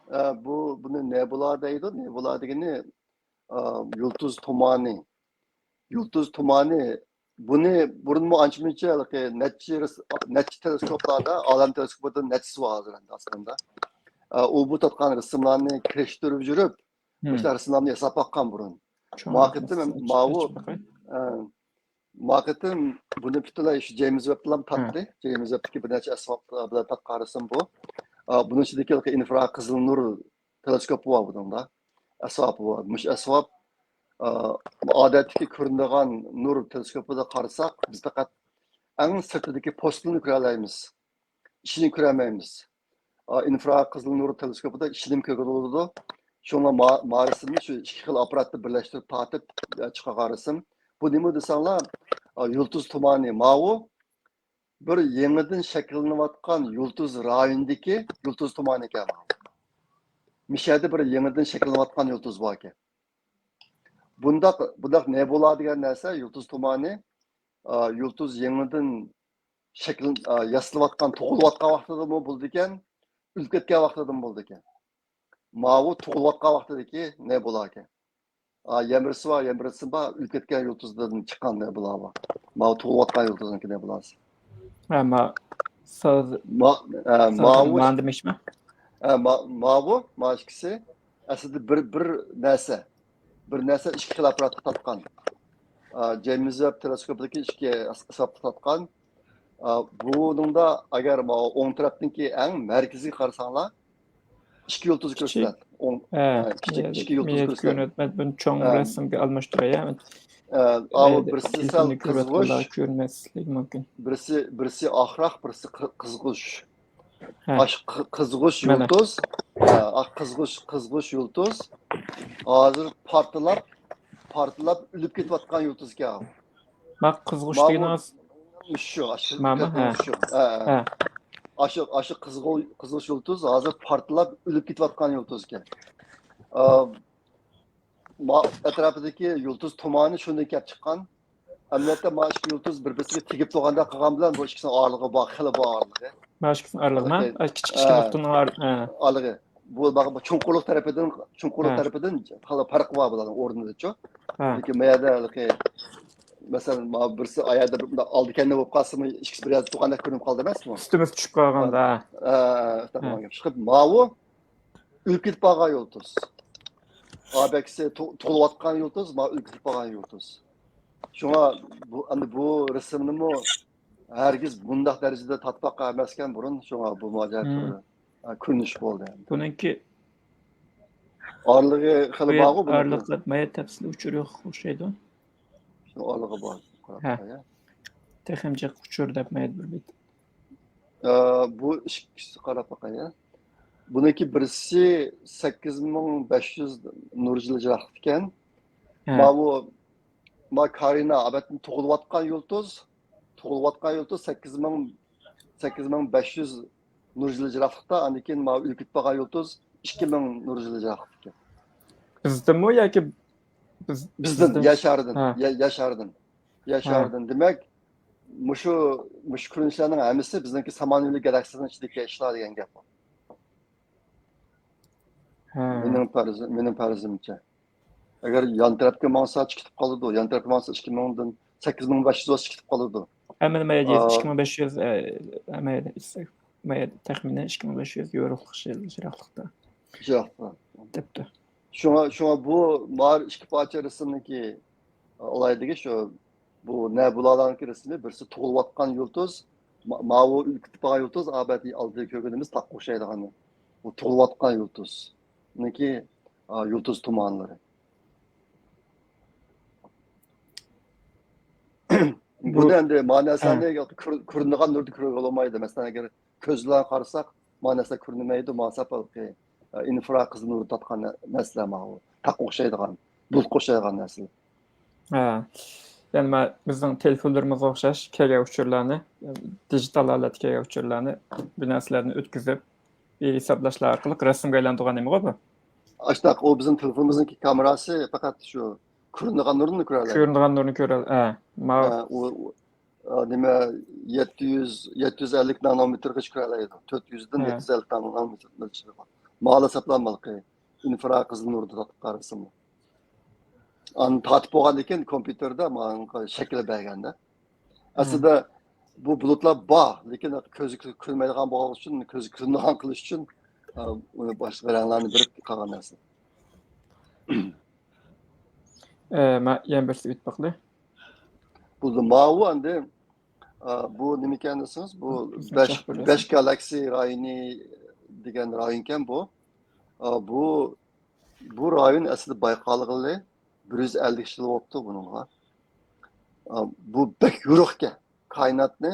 ئە، بۇ، بۇنى نېبۇلا دەيدۇ. نېبۇلا دېگىنى، ئە، يۇلتۇز تۇمانى. يۇلتۇز تۇمانى، بۇنى بۇرۇنمۇ ئانچە-مۇنچە ھېلىقى نەچچە رەس-، نەچچە تېلېسكوپلاردا، ئالەم تېلېسكوپىدا نەچچىسى بار ھازىر ئەمدى ئاسماندا. ئە، ئۇ بۇ تارتقان رەسىملارنى كىرىشتۈرۈپ يۈرۈپ، مۇشۇنداق رەسىملەرنى ياساپ باققان بۇرۇن. ما قېتىم ماۋۇ، ئە، ما قېتىم بۇنى پۈتۈنلەي شۇ جېيمس ۋېبتىلا تارتتى. جېيمس ۋېبتىكى بىر نەچچە ئەسۋاب بىلەن تارتقان رەسىم بۇ. ئە، بۇنىڭ ئىچىدىكى ھېلىقى ئىنفراقىزىل نۇر تېلېسكوپى بار بۇنىڭدا. ئەسۋابى بار. مۇشۇ ئەسۋاب، ئا، ئادەتتىكى كۆرۈنىدىغان نۇر تېلېسكوپىدا قارىساق، بىز پەقەت ئەڭ سىرتىدىكى پوستىنى كۆرەلەيمىز. ئىچىنى كۆرەلمەيمىز. ئا، ئىنفراقىزىل نۇر تېلېسكوپىدا ئىچىنىمۇ كۆرگىلى بولىدۇ. شۇڭا ما-، ما رەسىمنى شۇ ئىككى خىل ئاپپاراتنى بىرلەشتۈرۈپ تارتىپ، ئا، چىقارغان رەسىم. بۇ نېمە دېسەڭلار، ئا، يۇلتۇز تۇمانى ماۋۇ. بىر يېڭىدىن شەكىللىنىۋاتقان يۇلتۇز رايونىدىكى يۇلتۇز تۇمانى ئىكەن. مىشەدە بىر يېڭىدىن شەكىللىنىۋاتقان يۇلتۇز بار ئىكەن. بۇنداق، بۇنداق نېبۇلا دېگەن نەرسە، يۇلتۇز تۇمانى، ئا، يۇلتۇز يېڭىدىن شەكىل، ئا، ياسىلىۋاتقان، تۇغۇلۇۋاتقان ۋاقتىدىمۇ بولىدىكەن، ئۆلۈپ كەتكەن ۋاقتىدىمۇ بولىدىكەن. ماۋۇ تۇغۇلۇۋاتقان ۋاقتىدىكى نېبۇلا ئىكەن. ئا، يەنە بىرسى بار، يەنە بىرسى بار، ئۆلۈپ كەتكەن يۇلتۇزدىن چىققان نېبۇلا بار. ماۋۇ تۇغۇلۇۋاتقان يۇلتۇزنىڭكى نېبۇلاسى. ھە، ما، ساز- ما، ئە، ساز- ماۋۇ، ماندىمىشما؟ ئە، ما، ماۋۇ، ما ئىككىسى ئەسلىدە بىر، بىر نەرسە. بىر نەرسە ئىككى خىل ئاپپاراتقا تارتقان. ئا، جەيمس ۋېب تېلېسكوپىدىكى ئىككى ئەس-، ئەسۋابقا تارتقان. ئا، بۇنىڭدا ئەگەر ماۋۇ ئوڭ تەرەپنىڭكى ئەڭ مەركىزىگە قارىساڭلار، ئىككى يۇلتۇز كۆرسىتىلەتتى. ئوڭ، ھە، ئە، كىچىك، كىچىك يۇلتۇز مىيەدە كۆرسىتىلەتتى. كۆرۈنۈپ، بۇنى چوڭ ھە. رەسىمگە ئالماشتۇراي، ھە. ئە، ئاۋۇ بىرسى سەل قىزغۇش، كۆرۈنمەسلىكى مۇمكىن. بىرسى، بىرسى ئاقراق، بىرسى قى-، قىزغۇش. ھە. ئاش قى-، قىزغۇش مانا. يۇلتۇز. ھە، ئا، قىزغۇش، قىزغۇش يۇلتۇز. ھازىر پارتلاپ، پارتلاپ ئۆلۈپ كېتىۋاتقان يۇلتۇز ئىكەن. ما قىزغۇش ماۋۇ دېگىنىڭىز شۇ، ئاشۇ، ماما، ھە. شۇ. ھە، ھە. ھە. ئاشۇ، ئاشۇ قىزغۇ-، قىزغۇش يۇلتۇز ھازىر پارتلاپ ئۆلۈپ كېتىۋاتقان يۇلتۇز ئىكەن. ئا، ما-، ئەتراپىدىكى يۇلتۇز تۇمانى شۇندىن كېلىپ چىققان. ئەمەلىيەتتە ما ئىككى يۇلتۇز بىر-بىرسىگە تېگىپ تۇرغاندا قىلغان بىلەن بۇ ئىككىسىنىڭ ئارىلىقى بار، خېلى بار ئارىلىقى. ما ئىككىسىنىڭ ئارىلىقى ما؟ ئارىلىقى. ئىككى، كىچىككىنە ھە. نۇقتىنىڭ ئار-، ھە. ئارىلىقى. بۇ باغ-، بۇ چوڭقۇرلۇق تەرىپىدىن، چوڭقۇرلۇق ھە. تەرىپىدىن خېلى پەرق بار بۇلارنىڭ ئورنىدىچۇ. ھە. لېكىن ما يەردە ھېلىقى، مەسىلەن، ما بىرسى ئايەردە بىر ئالدى كەينى بولۇپ قالسىمۇ، ئىككىسى بىر يەردە تۇرغاندەك كۆرۈنۈپ قالدى ئەمەسمۇ؟ ئۈستىمىز چۈشۈپ قالغاندا. ئە، ئە، تاپمىغان گەپ. چىقىپ ماۋۇ ئۆلۈپ كېتىپ قالغان يۇلتۇز. ئابەكسى تو-، تۇغۇلۇۋاتقان يۇلتۇز، ما ئۆلۈپ كېتىپ قالغان يۇلتۇز. شۇڭا بۇ، ئەمدى بۇ رەسىمنىمۇ ھەرگىز بۇنداق دەرىجىدە تارتماققا ئەمەسكەن بۇرۇن، شۇڭا بۇ ماجىرا مم. بىر، ئە، كۆرۈنۈش بولدى. بۇنىڭكى ئارىلىقى خېلى بارغۇ بۇنىڭكى. ئارىلىقلار ما تەپسىلىي ئۇچۇر يوق ئوخشايدۇ. شۇ ئارىلىقى بار. قاراپ ھە. باقاي. تېخىمۇ جىق ئۇچۇر دەپ ما بىر بېت. ئە، بۇ ئىككىسى قاراپ باقاي. بۇنىڭكى بىرسى سەككىز مىڭ بەش يۈز نۇر يىل يىراقلىقتىكەن. ھە. ماۋۇ، ما كارىنا ئابەتتىن تۇغۇلۇۋاتقان يۇلتۇز، تۇغۇلۇۋاتقان يۇلتۇز سەككىز مىڭ، سەككىز مىڭ بەش يۈز نۇر يىل يىراقلىقتا، ئاندىن كېيىن ماۋۇ ئۆلۈپ كېتىپ قالغان يۇلتۇز ئىككى مىڭ نۇر يىل يىراقلىقتىكەن. بىزدىنمۇ ياكى بىز-، بىزدىن، بىزدىن؟ يەر شارىدىن، ھە. يەر، يەر شارىدىن. يەر ھە. شارىدىن. دېمەك، مۇشۇ، مۇشۇ كۆرۈنۈشلەرنىڭ ھەممىسى بىزنىڭكى سامان يولى گالاكسىيىسىنىڭ ئىچىدىكى ئىشلار دېگەن گەپ. ھە. مېنىڭ پەرىزىم، مېنىڭ پەرىزىمچە. ئەگەر يان تەرەپكە ماڭسا، چىقىپ قالىدۇ. يان تەرەپكە ماڭسا، ئىككى مىڭدىن، سەككىز مىڭ بەش يۈز ۋاتسا چىقىپ قالىدۇ. ھەممىنى ما يەردە ئا. ئىككى مىڭ بەش يۈز، ئە، ما يەردە، ما يەردە تەخمىنەن ئىككى مىڭ بەش يۈز يورۇقلۇق يىراقلىقتا. يىراقتا. دەپتۇ. شۇڭا، شۇڭا بۇ ماۋۇ ئىككى پارچە رەسىمنىڭكى ئالايىتىگە شۇ، بۇ نەبۇلالارنىڭكى رەسىمى، بىرسى تۇغۇلۇۋاتقان يۇلتۇز، ما-، ماۋۇ ئۆلۈپ كېتىپ قالغان يۇلتۇز، ئابەتتە ئالدىدا كۆرگىنىمىز تاغقا ئوخشايدىغان، بۇ تۇغۇلۇۋاتقان يۇلتۇزنىڭكى، ئا، يۇلتۇز تۇمانلىرى. بۇنى ئەمدى ما نەرسىلەرنى كۆر-، كۆرۈنىدىغان نۇردا كۆرگىلى بولمايدۇ. مەسىلەن، ئەگەر كۆز بىلەن قارىساق، ما نەرسىلەر كۆرۈنمەيدۇ. ما سەپەلقى، ئە، ئىنفرا قىزىل نۇر تارتقان نە-، نەرسىلەر ماۋۇ. تاغقا ئوخشايدىغان، بۇلۇتقا ئوخشايدىغان نەرسىلەر. ھە. يەنى ما بىزنىڭ تېلېفونلىرىمىزغا ئوخشاش كەلگەن ئۇچۇرلارنى، دىجىتال ھالەتتە كەلگەن ئۇچۇرلارنى، بۇ نەرسىلەرنى ئۆتكۈزۈپ، ھېسابلاشلار ئارقىلىق رەسىمگە ئايلاندۇرغان نېمىغۇ بۇ؟ ئاشتاق، ئۇ بىزنىڭ تېلېفونىمىزنىڭكى كامېراسى پەقەت شۇ كۆرۈنىدىغان نۇرنى كۆرەلەيدۇ. كۆرۈنىدىغان نۇرنى كۆرەل-، ھە. ما ئە، ئۇ، ئۇ، ئە، نېمە، يەتتە يۈز، يەتتە يۈز ئەللىك نانومېتىرغىچە كۆرەلەيدۇ. تۆت يۈزدىن ھە. يەتتە يۈز ئەللىك نانومېتىر. مالا سەپلەنمىلىقى. ئىنفرا قىزىل نۇردا قارىسىمۇ. ئاندىن تارتىپ بولغاندىن كېيىن كومپيۇتېردا ماڭا شەكىل بەرگەندە. ئەسلىدە بۇ بۇلۇتلار بار، لېكىن كۆزگە كۆرۈنمەيدىغان بولغان ئۈچۈن، كۆزگە كۆرۈنىدىغان قىلىش ئۈچۈن، ئە، ئۇنى باشقا رەڭلەرنى بېرىپ قالغان نەرسە. ئە، ما-، يەنە بىرسى ئۆتۈپ باقلى. بولدى. ماۋۇ ئەمدى، ئە، بۇ نېمىكەن دېسىڭىز، بۇ بەش، بەش گالاكسىي رايونى دېگەن رايونكەن بۇ. ئە، بۇ، بۇ رايون ئەسلىدە بايقالغىلى بىر يۈز ئەللىك يىل بوپتۇ بۇنىڭغا. ئە، بۇ بەك يورۇقكەن. كائىناتنى،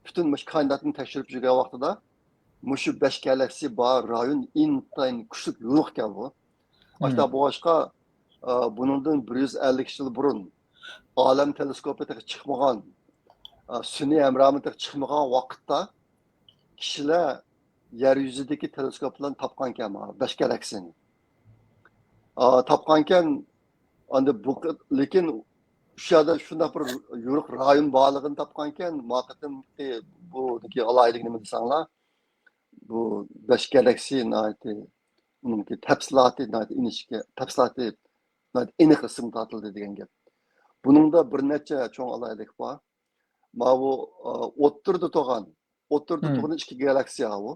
پۈتۈن مۇشۇ كائىناتنى تەكشۈرۈپ يۈرگەن ۋاقتىدا، مۇشۇ بەش گالاكسىي بار رايون ئىنتايىن كۈچلۈك يورۇقكەن بۇ. ئاشۇنداق بولغاچقا، ئە، بۇنىڭدىن بىر يۈز ئەللىك يىل بۇرۇن ئالەم تېلېسكوپى تېخى چىقمىغان، ئە، سۈنئىي ھەمراھمۇ تېخى چىقمىغان ۋاقىتتا كىشىلەر يەر يۈزىدىكى تېلېسكوپ بىلەن تاپقانكەن مانا بەش گالاكسىينى. ئا، تاپقانكەن، ئەمدى بۇ قى-، لېكىن شۇ يەردە شۇنداق بىر يورۇق رايون بارلىقىنى تاپقانكەن، ما قېتىمقى بۇنىڭكى ئالاھىدىلىكى نېمە دېسەڭلار، بۇ بەش گالاكسىي ناھايىتى، ئۇنىڭكى تەپسىلاتى ناھايىتى ئىنچىكە، تەپسىلاتى ناھايىتى ئېنىق رەسىمگە تارتىلدى دېگەن گەپ. بۇنىڭدا بىر نەچچە چوڭ ئالاھىدىلىك بار. ماۋۇ، ئا، ئوتتۇرىدا تۇرغان، ئوتتۇرىدا تۇرغان ئىككى گالاكسىيە ئاۋۇ.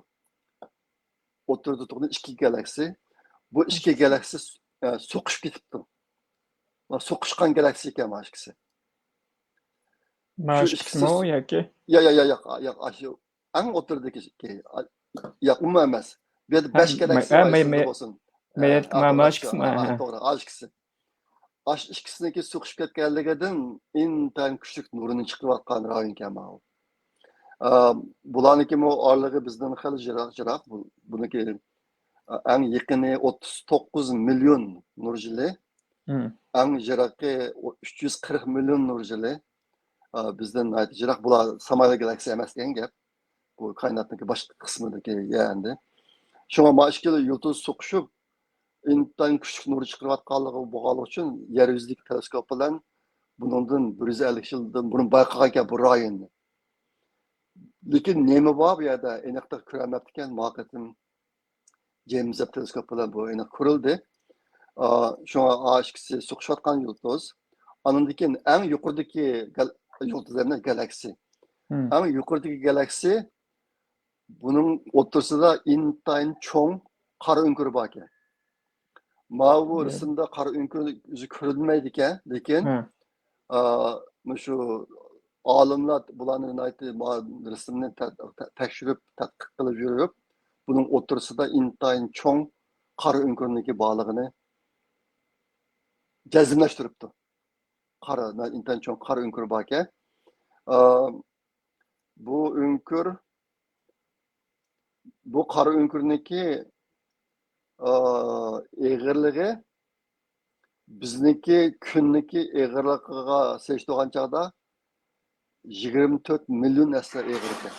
ئوتتۇرىدا تۇرغان ئىككى گالاكسىيە. بۇ ئىككى گالاكسىيە، ئە، سوقۇشۇپ كېتىپتۇ. سوقۇشقان گالاكسىيە ئىكەن مانا ئىككىسى. مانا شۇ ئىككىسىمۇ ياكى؟ ياق، ياق، ياق، ياق، ياق، ئاشۇ ئەڭ ئوتتۇرىدىكى ئىككى. ياق، ئۇمۇ ئەمەس. بۇ يەردە بەش گالاكسىيە بولسۇن. مانا ئىككىسىمۇ؟ توغرا، ئاشۇ ئىككىسى. ئاش ئىككىسىنىڭكى سوقۇشۇپ كەتكەنلىكىدىن ئىنتايىن كۈچلۈك نۇرىنى چىقىرىۋاتقان رايونكەن ماۋۇ. ئا، بۇلارنىڭكىمۇ ئارىلىقى بىزدىن خېلى يىراق، يىراق. بۇ، بۇنىڭكى، ئا، ئەڭ يېقىنى ئوتتۇز توققۇز مىليون نۇر يىلى، ئەڭ يىراقى ئۈچ يۈز قىرىق مىليون نۇر يىلى. ئا، بىزدىن ناھايىتى يىراق. بۇلار سامايلىق گالاكسىيە ئەمەس دېگەن گەپ. بۇ كائىناتنىڭكى باشقا قىسمىدىكى يەر ئەمدى. شۇڭا ما ئىككىلا يۇلتۇز سوقۇشۇپ، ئىنتايىن كۈچلۈك نۇر چىقىرىۋاتقانلىقى بولغانلىقى ئۈچۈن يەر يۈزىدىكى تېلېسكوپ بىلەن بۇنىڭدىن بىر يۈز ئەللىك يىلدىن بۇرۇن بايقىغانىكەن بۇ رايوننى. لېكىن نېمە بار بۇ يەردە؟ ئېنىقلىق كۆرەلمەپتىكەن. ما قېتىم جېيمس ۋېب تېلېسكوپ بىلەن بۇ ئېنىق كۆرۈلدى. ئا، شۇڭا ئا ئىككىسى سوقۇشۇۋاتقان يۇلتۇز. ئاندىن كېيىن ئەڭ يۇقىرىدىكى گال-، يۇلتۇز ئەمەس، گالاكسىيە. ئەڭ يۇقىرىدىكى گالاكسىيە، بۇنىڭ ئوتتۇرىسىدا ئىنتايىن چوڭ قارا ئۆڭكۈر باركەن. ماۋۇ رەسىمدە قارا ئۆڭكۈر ئۆزى كۆرۈنمەيدىكەن، لېكىن، ئا، مۇشۇ ئالىملار بۇلارنى ناھايىتى ما-، رەسىمنى تە-، تە-، تەكشۈرۈپ، تەتقىق قىلىپ يۈرۈپ، بۇنىڭ ئوتتۇرىسىدا ئىنتايىن چوڭ قارا ئۆڭكۈرنىڭكى بارلىقىنى جەزملەشتۈرۈپتۇ. قارا، ئىنتايىن چوڭ قارا ئۆڭكۈر باركەن. ئا، بۇ ئۆڭكۈر، بۇ قارا ئۆڭكۈرنىڭكى، ئا، ئېغىرلىقى بىزنىڭكى كۈننىڭكى ئېغىرلىقىغا سېلىشتۇرغان چاغدا يىگىرمە تۆت مىليون ھەسسە ئېغىر ئىكەن.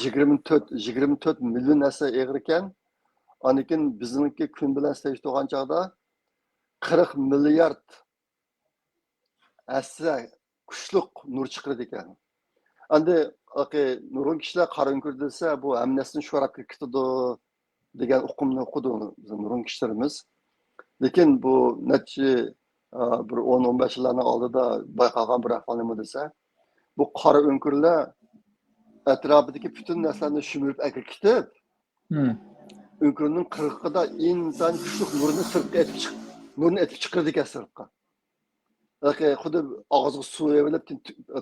يىگىرمە تۆت، يىگىرمە تۆت مىليون ھەسسە ئېغىر ئىكەن. ئاندىن كېيىن بىزنىڭكى كۈن بىلەن سېلىشتۇرغان چاغدا قىرىق مىليارد ھەسسە كۈچلۈك نۇر چىقىرىدىكەن. ئەمدى نۇرغۇن كىشىلەر قارا ئۆڭكۈر دېسە، بۇ ھەممە نەرسىنى شوراپ كېتىدۇ دېگەن ئۇقۇمنى ئۇقىدۇ بىزنىڭ نۇرغۇن كىشىلىرىمىز. لېكىن بۇ نەچچە، ئا، بىر ئون، ئون بەش يىللارنىڭ ئالدىدا بايقالغان بىر ئەھۋال نېمە دېسە، بۇ قارا ئۆڭكۈرلەر ئەتراپىدىكى پۈتۈن نەرسىلەرنى شۈمۈرۈپ ئەكىرىپ كېتىپ، ئۆڭكۈرنىڭ قىرغىقىدا ئىنتايىن كۈچلۈك نۇرنى سىرتقا ئېتىپ چىق-، نۇرنى ئېتىپ چىقىرىدىكەن سىرتقا. خۇددى ئاغزىغا سۇ ئېلىپ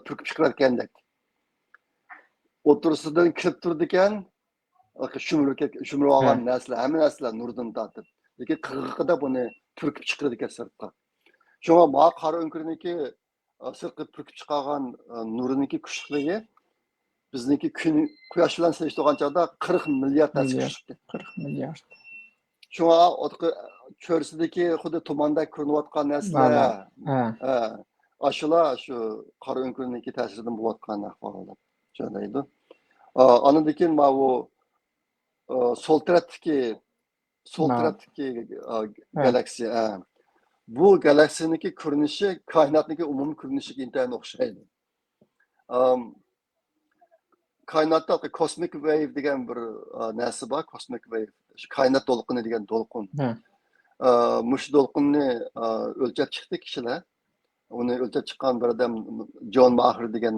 پۈركۈپ چىقىرىدىكەندەك. ئوتتۇرىسىدىن كېلىپ تۇرىدىكەن، شۈمۈرۈپ كەت-، شۈمۈرۈپ ئالغان نەرسىلەر، ھەممە نەرسىلەر نۇردىن تارتىپ. لېكىن قىرغىقىدا بۇنى پۈركۈپ چىقىرىدىكەن سىرتقا. شۇڭا ما قارا ئۆڭكۈرنىڭكى، ئا، سىرتقا پۈركۈپ چىقارغان، ئا، نۇرىنىڭكى كۈچلۈكلۈكى بىزنىڭكى كۈن، قۇياش بىلەن سېلىشتۇرغان چاغدا قىرىق مىليارد ھەسسە كۈچلۈككەن. قىرىق مىليارد. شۇڭا چۆرىسىدىكى خۇددى تۇماندەك كۆرۈنۈۋاتقان نەرسىلەر، ھە، ئاشۇلار شۇ قارا ئۆڭكۈرنىڭكى تەسىرىدىن بولۇۋاتقان ئەھۋال دەپ چۈشەندۈرىدۇ. ئا، ئاندىن كېيىن ماۋۇ، ئا، سول تەرەپتىكى، سول تەرەپتىكى، ئا، گالاكسىيە، ھە. بۇ گالاكسىيەنىڭكى كۆرۈنۈشى كائىناتنىڭكى ئومۇمىي كۆرۈنۈشىگە ئىنتايىن ئوخشايدۇ. ئام، كائىناتتا كوسمىك ۋەيۋ دېگەن بىر، ئا، نەرسە بار، كوسمىك ۋەيۋ. شۇ كائىنات دولقۇنى دېگەن دولقۇن. ھە. ئا، مۇشۇ دولقۇننى، ئا، ئۆلچەپ چىقتى كىشىلەر. ئۇنى ئۆلچەپ چىققان بىر ئادەم جون ماخېر دېگەن،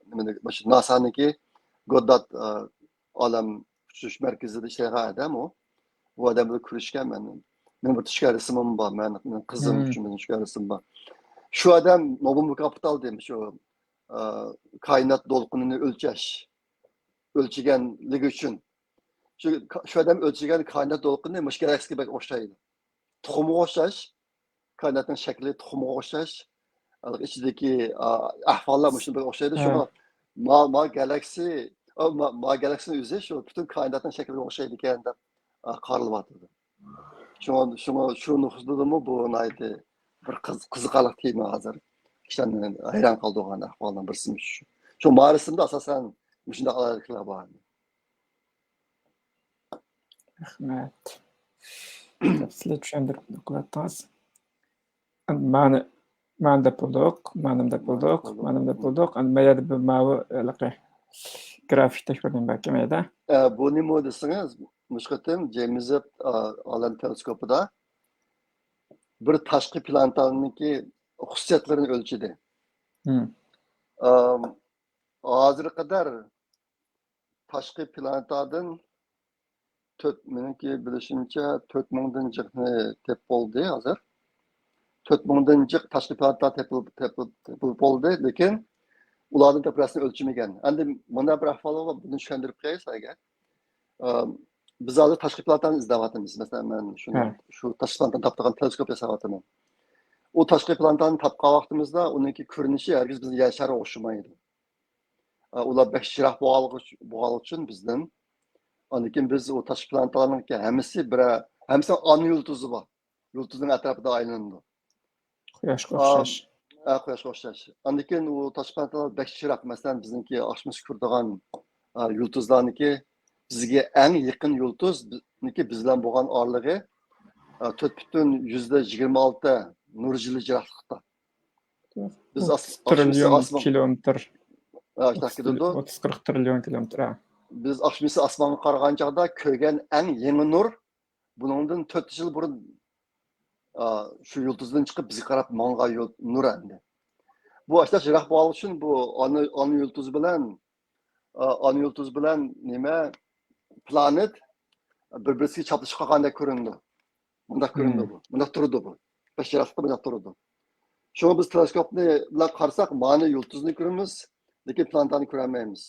نېمىنى، مۇشۇ ناسانىڭكى گوددارد، ئا، ئالەم ئۇچۇش مەركىزىدە ئىشلەيدىغان ئادەم ئۇ. ئۇ ئادەم بىلەن كۆرۈشكەن مەن. مېنىڭ بىر چۈشكەن رەسىمىم بار. مەن، مېنىڭ قىزىم ئۈچۈن مېنىڭ چۈشكەن رەسىمىم بار. شۇ ئادەم نوبېل مۇكاپاتى ئالدى، شۇ، ئا، كائىنات دولقۇنىنى ئۆلچەش، ئۆلچىگەنلىكى ئۈچۈن. شۇ، شۇ ئادەم ئۆلچىگەن كائىنات دولقۇنى مۇشۇ گالاكسىيەگە بەك ئوخشايدۇ. تۇخۇمغا ئوخشاش. كائىناتنىڭ شەكلى تۇخۇمغا ئوخشاش. ئىچىدىكى، ئا، ئەھۋاللار مۇشۇنىڭغا ئوخشايدۇ. شۇڭا ما، ما گالاكسىيە، ئا، ما، ما گالاكسىيەنىڭ ئۆزى شۇ پۈتۈن كائىناتنىڭ شەكلىگە ئوخشايدىكەن دەپ، ئا، قارىلىۋاتىدۇ. شۇڭا، شۇڭا شۇ نۇقتىدىمۇ بۇ ناھايىتى بىر قىز-، قىزىقارلىق تېما ھازىر. كىشىلەرنى ھەيران قالدۇرغان ئەھۋالنىڭ بىرسى شۇ. شۇ ما رەسىمدە ئاساسەن مۇشۇنداق ئالاھىدىلىكلەر بار. رەھمەت. تەپسىلىي چۈشەندۈرۈپ قىلىۋەتتىڭىز. مانا، مانا دەپ بولدۇق، مانا دەپ بولدۇق، مانا دەپ بولدۇق. ئەنە ما يەردە بىر ماۋۇ ھېلىقى گرافىك تەكرارلىنىپ باركەن ما يەردە. ئە، بۇ نېمە دېسىڭىز، مۇشۇ قېتىم جېيمس ۋېب، ئا، ئالەم تېلېسكوپىدا بىر تاشقى پلانېتانىڭكى خۇسۇسىيەتلىرىنى ئۆلچىدى. ئام، ھازىرغا قەدەر تاشقى پلانېتادىن تۆت، مېنىڭكى بىلىشىمچە، تۆت مىڭدىن جىقنى تېپىپ بولدى ھازىر. تۆت مىڭدىن جىق تاشقى پلانېتا تېپىلىپ، تېپىلىپ، تېپىلىپ بولدى، لېكىن ئۇلاردىن تېپىلغان ئۆلچىمىگەن. ئەمدى مۇنداق بىر ئەھۋال بار، بۇنى چۈشەندۈرۈپ قوياي سىلەرگە. ئە، بىز ھازىر تاشقى پلانېتانى ئىزدەۋاتىمىز. مەسىلەن، مەن شۇنى، ھە، شۇ تاشقى پلانېتانى تاپىدىغان تېلېسكوپ ياساۋاتىمەن. ئۇ تاشقى پلانېتانى تاپقان ۋاقتىمىزدا ئۇنىڭكى كۆرۈنۈشى ھەرگىز بىزنىڭ يەر شارىغا ئوخشىمايدۇ. ئە، ئۇلار بەك يىراق بولغانلىقى ئۈچ-، بولغانلىقى ئۈچۈن بىزدىن. ئاندىن كېيىن بىز ئۇ تاشقى پلانېتالارنىڭكى ھەممىسى بىرەر، ھەممىسىنىڭ ئانا يۇلتۇزى بار. يۇلتۇزنىڭ ئەتراپىدا ئايلىنىدۇ. قۇياشقا ئا، ئوخشاش. ئە، قۇياشقا ئوخشاش. ئاندىن كېيىن ئۇ تاشقى پلانېتالار بەك يىراق. مەسىلەن، بىزنىڭكى ئاقشىمىسى كۆرىدىغان، ئا، يۇلتۇزلارنىڭكى بىزگە ئەڭ يېقىن يۇلتۇزنىڭكى بىز بىلەن بولغان ئارىلىقى، ئا، تۆت پۈتۈن يۈزدە يىگىرمە ئالتە نۇر يىلى يىراقلىقتا. بىز ئاس-، ئوتتۇز تىرىليون ئاسمان كىلومېتىر. ھە، ئوتتۇز، ئوتتۇز قىرىق تىرىليون كىلومېتىر، ھە. بىز ئاقشىمىسى ئاسمانغا قارىغان چاغدا كۆرگەن ئەڭ يېڭى نۇر بۇنىڭدىن تۆت يۈز يىل بۇرۇن، ئا، شۇ يۇلتۇزدىن چىقىپ بىزگە قاراپ ماڭغان يۇل-، نۇر ئەمدى. بۇ ئاشۇنداق يىراق بولغانلىقى ئۈچۈن بۇ ئانا، ئانا يۇلتۇز بىلەن، ئا، ئانا يۇلتۇز بىلەن نېمە، پلانېت بىر-، بىرسىگە چاپلىشىپ قالغاندەك كۆرۈنىدۇ. مۇنداق كۆرۈندى بۇ. مۇنداق تۇرىدۇ بۇ. بەش يىراقلىقتا مۇنداق تۇرىدۇ. شۇڭا بىز تېلېسكوپنى بىلەن قارىساق، مانا يۇلتۇزنى كۆرىمىز، لېكىن پلانېتانى كۆرەلمەيمىز.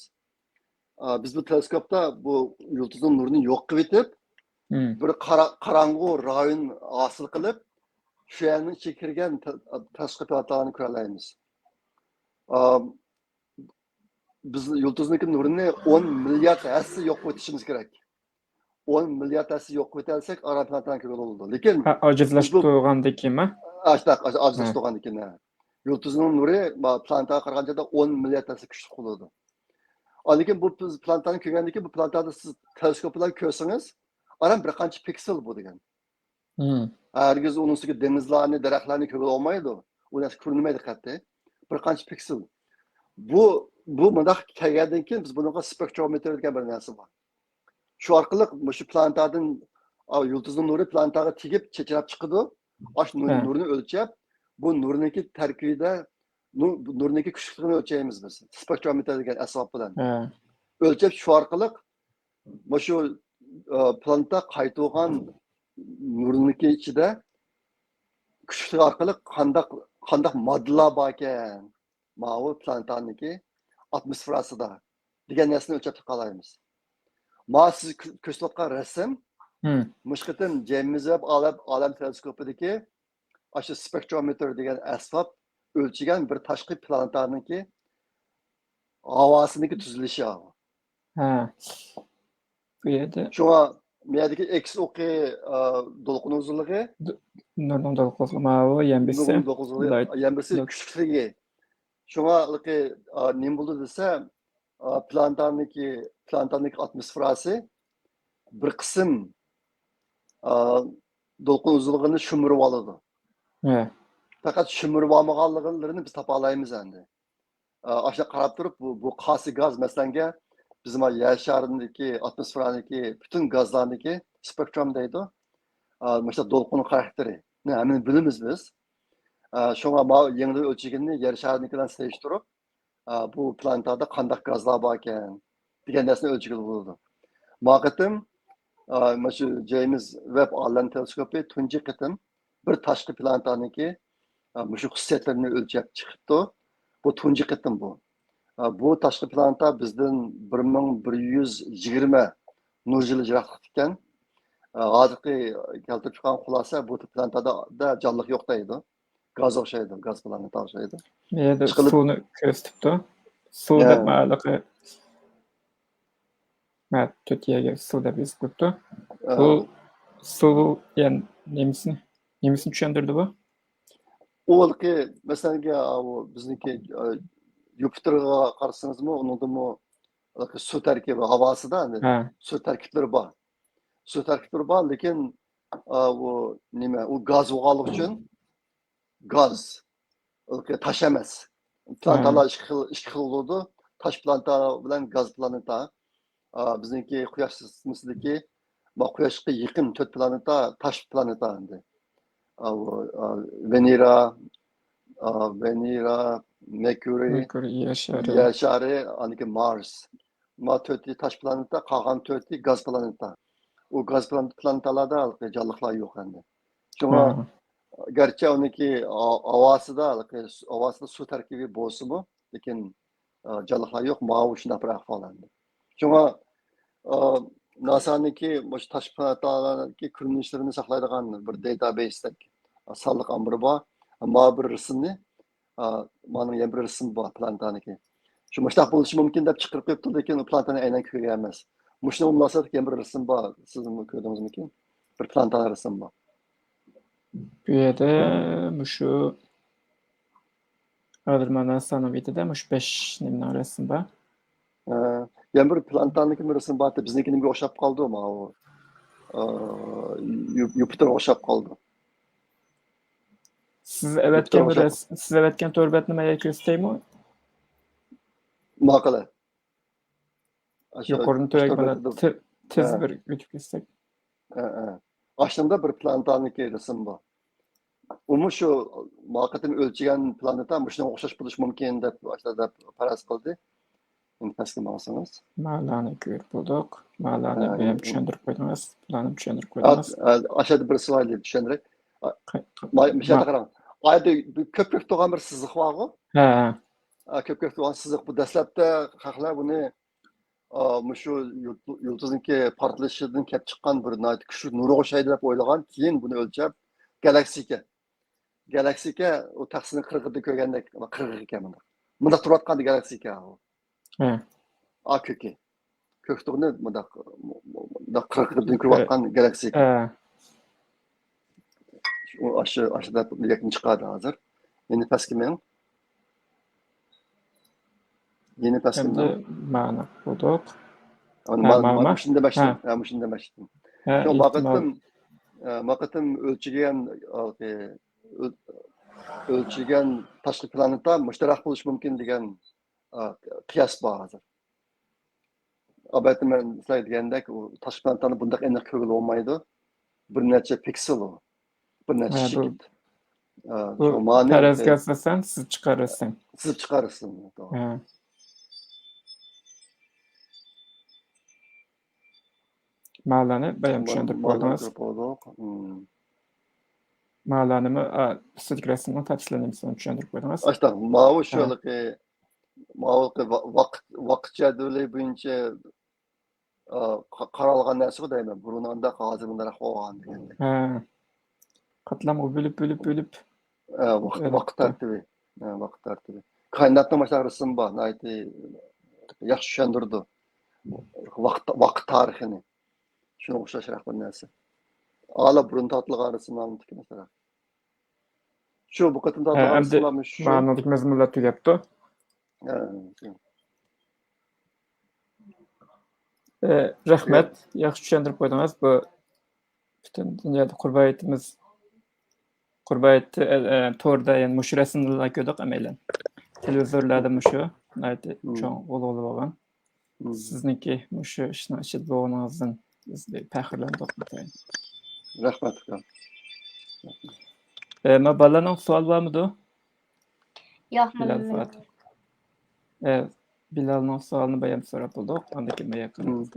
ئا، بىز بۇ تېلېسكوپتا بۇ يۇلتۇزنىڭ نۇرىنى يوق قىلىۋېتىپ، بىر قارا-، قاراڭغۇ رايون ھاسىل قىلىپ، شۇ يەرنىڭ ئىچىگە كىرگەن تە-، تاشقى پلانېتالارنى كۆرەلەيمىز. ئا، بىز يۇلتۇزنىڭكى نۇرىنى ئون مىليارد ھەسسە يوق قىلىۋېتىشىمىز كېرەك. ئون مىليارد ھەسسە يوق قىلىۋېتەلىسەك، ئاران پلانېتانى كۆرگىلى بولىدۇ. لېكىن ھە، ئاجىزلاشتۇرغاندىن كېيىنمۇ؟ ئاشۇنداق، ئاج-، ھە. ئاجىزلاشتۇرغاندىن كېيىن، ھە. يۇلتۇزنىڭ نۇرى، ما-، پلانېتاغا قارىغاندا ئون مىليارد ھەسسە كۈچلۈك بولىدۇ. ئاندىن كېيىن بۇ پلانېتانى كۆرگەندىن كېيىن، بۇ پلانېتانى سىز تېلېسكوپ بىلەن كۆرسىڭىز، ئاران بىر قانچە پىكسېل بۇ دېگەن. ھەرگىز ئۇنىڭ ئۈستىگە دېڭىزلارنى، دەرەخلەرنى كۆرگىلى بولمايدۇ. ئۇ نەرسە كۆرۈنمەيدۇ قەتئىي. بىر قانچە پىكسېل. بۇ، بۇ مۇنداق كەلگەندىن كېيىن بىز بۇنىڭغا سپېكترومېتىر دېگەن بىر نەرسە بار. شۇ ئارقىلىق مۇشۇ پلانېتادىن، ئا، يۇلتۇزنىڭ نۇرى پلانېتاغا تېگىپ چېچىراپ چىقىدۇ. ئاشۇ نۇر-، ھە. نۇرنى ئۆلچەپ، بۇ نۇرنىڭكى تەركىبىدە نۇ-، نۇرنىڭكى كۈچلۈكلۈكىنى ئۆلچەيمىز بىز. سپېكترومېتىر دېگەن ئەسۋاب بىلەن. ھە. ئۆلچەپ شۇ ئارقىلىق مۇشۇ، ئا، پلانېتا قايتۇرغان نۇرنىڭكى ئىچىدە كۈچلۈكلۈك ئارقىلىق قانداق، قانداق ماددىلار باركەن، ماۋۇ پلانېتانىڭكى ئاتموسفېراسىدا دېگەن نەرسىنى ئۆلچەپ چىقالايمىز. مانا سىز كۆ-، كۆرسىتىۋاتقان رەسىم، مۇشۇ قېتىم جەيمىز ۋېب ئالەم، ئالەم تېلېسكوپىدىكى ئاشۇ سپېكترومېتىر دېگەن ئەسۋاب ئۆلچىگەن بىر تاشقى پلانېتانىڭكى ھاۋاسىنىڭكى تۈزۈلۈشى. ھە. بۇ يەردە شۇڭا بۇ يەردىكى ئېكس ئوقى، ئا، دولقۇن ئۇزۇنلۇقى. د-، نۇرنىڭ دولقۇن ئۇزۇنلۇقى ماۋۇ، يەنبىسى. نۇرنىڭ دولقۇن ئۇزۇنلۇقى، يەنبىسى كۈچلۈكلۈكى. شۇڭا، ئا، نېمە بولدى دېسە، ئا، پلانېتانىڭكى، پلانېتانىڭكى ئاتموسفېراسى بىر قىسىم، ئا، دولقۇن ئۇزۇنلۇقىنى شۇمۇرۇۋالىدۇ. ھە. پەقەت شۇمۇرۇۋالمىغانلىرىنى بىز تاپالايمىز ئەمدى. ئا، ئاشۇنداق قاراپ تۇرۇپ، بۇ، بۇ قاسى گاز، مەسىلەنگە، بىز مانا يەر شارىدىكى، ئاتموسفېرادىكى پۈتۈن گازلارنىڭكى سپېكترۇم دەيدۇ. ئا، مۇشۇنداق دولقۇن خاراكتېرى. ھەممىنى بىلىمىز بىز. ئا، شۇڭا ما يېڭىدىن ئۆلچىگىنىنى يەر شارىنىڭكى بىلەن سېلىشتۇرۇپ، ئا، بۇ پلانېتادا قانداق گازلار باركەن دېگەن نەرسىنى ئۆلچىگىلى بولىدۇ. ما قېتىم، ئا، مانا شۇ جەيمىز ۋېب ئالەم تېلېسكوپى تۇنجى قېتىم بىر تاشقى پلانېتانىڭكى، ئا، مۇشۇ خۇسۇسىيەتلىرىنى ئۆلچەپ چىقىپتۇ. بۇ تۇنجى قېتىم بۇ. ئا، بۇ تاشقى پلانېتا بىزدىن بىر مىڭ بىر يۈز يىگىرمە نۇر يىلى يىراقلىقتا ئىكەن. ئا، ھازىرقى كەلتۈرۈپ چىققان خۇلاسە، بۇ پلانېتادا جانلىق يوق دەيدۇ. گاز ئوخشايدۇ، گاز پلانېتا ئوخشايدۇ. ئىشقىلىپ سۇنى كۆرسىتىپتۇ. سۇ دەپ ھېلىقى، ھە، تۈركىيەگە سۇ دەپ يېزىپ قويۇپتۇ. بۇ سۇ، يەنى نېمىسىنى، نېمىسىنى چۈشەندۈردى بۇ؟ ئۇ ھېلىقى، مەسىلەنگە، ئاۋۇ بىزنىڭكى، ئا، يۇپىتېرغا قارىسىڭىزمۇ، ئۇنىڭدىمۇ ھېلىقى سۇ تەركىبى، ھاۋاسىدا ئەمدى ھە. سۇ تەركىبلىرى بار. سۇ تەركىبلىرى بار، لېكىن، ئا، ئۇ نېمە، ئۇ گاز بولغانلىقى ئۈچۈن گاز، تاش ئەمەس. پلانېتالار ئىككى خىل، ئىككى خىل بولىدۇ. تاش پلانېتا بىلەن گاز پلانېتا. ئا، بىزنىڭكى قۇياش سىستېمىسىدىكى، ما، قۇياشقا يېقىن تۆت پلانېتا تاش پلانېتا ئەمدى. ئا، ئا، ۋېنېرا، ئا، ۋېنېرا، مېركۇرىي، مېركۇرىي، يەر شارى. يەر شارى، ئاندىن كېيىن مارس. ما تۆتى تاش پلانېتا، قالغان تۆتى گاز پلانېتا. ئۇ گاز پلان-، پلانېتالاردا ھېلىقى جانلىقلار يوق ئەمدى. شۇڭا ھە. گەرچە ئۇنىڭكى ھا-، ھاۋاسىدا، ھېلىقى سۇ-، ھاۋاسىدا سۇ تەركىبى بولسىمۇ، لېكىن، ئا، جانلىقلار يوق. ماۋۇ شۇنداق بىر ئەھۋال ئەمدى. شۇڭا، ئا، ناسانىڭكى مۇشۇ تاش پلانېتالارنىڭكى كۆرۈنۈشلىرىنى ساقلايدىغان بىر داتابەيستەك سانلىق ئامبىرى بار. ماۋۇ بىر رەسىمنى، ئا، مانا يەنە بىر رەسىم بار پلانېتانىڭكى. شۇ مۇشۇنداق بولۇشى مۇمكىن دەپ چىقىرىپ قويۇپتۇ، لېكىن ئۇ پلانېتانى ئەينەن كۆرگەن ئەمەس. مۇشۇنىڭغا مۇناسىۋەتلىك يەنە بىر رەسىم بار، سىزمۇ كۆردىڭىزمىكىن؟ بىر پلانېتانىڭ رەسىمى بار. بۇ يەردە مۇشۇ ھازىر مانا ناسانىڭ بېتىدە مۇشۇ بەش نېمىنىڭ رەسىمى بار. ھە، يەنە بىر پلانېتانىڭكى بىر رەسىمى بار، بىزنىڭكى نېمىگە ئوخشاپ قالدى، ماۋۇ، ئا، يۇ-، يۇپىتېرغا ئوخشاپ قالدى. سىز ئەۋەتكەن يۇپىتېرغا بىر ئوخشاپ رەس-، سىز ئەۋەتكەن تور بەتنى مەن يەنە كۆرسىتەيمۇ؟ ماقۇل. ئاشۇ يۇقىرىدىن تۆۋەنگە مانا تىز بىر ئۆتۈپ كەتسەك. ھە، ھە. ئاشۇنىڭدا بىر پلانېتانىڭكى رەسىم بار. ئۇمۇ شۇ ما قېتىم ئۆلچىگەن پلانېتا مۇشۇنىڭغا ئوخشاش بولۇشى مۇمكىن دەپ، ئاشۇنداق دەپ پەرەز قىلدى. ئەمدى پەسكە ماڭسىڭىز. مالانى كۆرۈپ بولدۇق. مالانى ھە، بۇ يەم چۈشەندۈرۈپ قويدىڭىز. پلاننى چۈشەندۈرۈپ قويدىڭىز. ئاشۇ يەردە بىر سلايد چۈشەندۈرەي. مۇشۇ يەردە قاراڭ. ئايدا كۆپ كۆك تۇغان بىر سىزىق بارغۇ. ھە. كۆپ كۆك تۇغان سىزىق. بۇ دەسلەپتە خەقلەر بۇنى، ئا، مۇشۇ يۇلتۇزنىڭكى پارتلىشىدىن كەپ چىققان بىر ناھايىتى كۈچلۈك نۇرغا ئوخشايدۇ دەپ ئويلىغان. كېيىن بۇنى ئۆلچەپ گالاكسىكا. گالاكسىكا ئۇ تەخسىنى قىرغىقىدا كۆرگەندەك قىرغىق ئىكەن مۇنداق. مۇنداق تۇرۇۋاتقان گالاكسىكا ئۇ. ھە. ئا كۆكى. كۆك تۇغنى مۇنداق، مۇنداق قىرغىقىدىن كۆرۈۋاتقان گالاكسىكا. ھە. ئۇ ئاشۇ، ئاشۇ دەپ يەكۈن چىقاردى ھازىر. يەنە پەسكە مېڭىڭ. يەنە پەسكە مېڭىڭ. مانا بولدۇق. مۇشۇندىن باشلايمىز. ھە، مۇشۇندىن باشلايمىز. شۇ ما قېتىم، ما قېتىم ئۆلچىگەن، ئۆلچىگەن تاشقى پلانېتا مۇشتەرەق بولۇشى مۇمكىن دېگەن، قىياس بار ھازىر. ئەلۋەتتە، مەن سىلەرگە دېگەندەك، ئۇ تاشقى پلانېتانى بۇنداق ئېنىق كۆرگىلى بولمايدۇ. بىر نەچچە پىكسېل ئۇ. بىر نەچچە شىكىت. بۇ پەرەزگە ئاساسەن سىز چىقىرىسەن. سىز چىقىرىسەن. مالانى بايام چۈشەندۈرۈپ قويدىڭىز. مالانىمۇ ئۈستىدىكى رەسىمنىڭ تەپسىلىي نېمىسىنى چۈشەندۈرۈپ قويدىڭىز. ئاشتا ماۋۇ شۇ ھېلىقى، ماۋۇ ۋاقىت، ۋاقىت جەدۋىلى بويىچە قارالغان نەرسىغۇ دەيمەن. بۇرۇن ئانداق، ھازىر مۇنداق بولغان دېگەندەك. ھە. قاتلامغا بۆلۈپ، بۆلۈپ، بۆلۈپ. ھە، ۋاقىت، ۋاقىت تەرتىپى. ھە، ۋاقىت تەرتىپى. كائىناتنىڭ مۇشۇنداق رەسىمى بار. ناھايىتى ياخشى چۈشەندۈرىدۇ. ۋاقىت، ۋاقىت تارىخىنى. شۇنىڭغا ئوخشاشراق بىر نەرسە. ئالا بۇرۇن تارتىلغان رەسىملەرنىڭكى مەسىلەن. شۇ بۇ قېتىم تارتىلغان رەسىملەرمۇ شۇ. مەزمۇنلار تۈگەپتۇ. ھە، شۇ. ئە، رەھمەت. ياخشى چۈشەندۈرۈپ قويدىڭىز. بۇ پۈتۈن دۇنيادا قۇربان ھېيتىمىز، قۇربان ھېيتى، ئە، ئە، توردا يەنە مۇشۇ رەسىمنىلا كۆردۇق ھەممەيلەن. تېلېۋىزورلاردا مۇشۇ ناھايىتى چوڭ غۇلغۇلا بولغان. سىزنىڭكى مۇشۇ ئىشنىڭ ئىچىدە بولغىنىڭىزدىن بىز پەخىرلەندۇق. رەھمەت، ئۇكام. ئە، ما بالىلارنىڭ سوئالى بارمىدۇ؟ ياق، بىلال مانا فاتىھ. ئە، بىلالنىڭ سوئالىنى بايام سوراپ بولدۇق. ئاندىن كېيىن مايا قىلىمىز.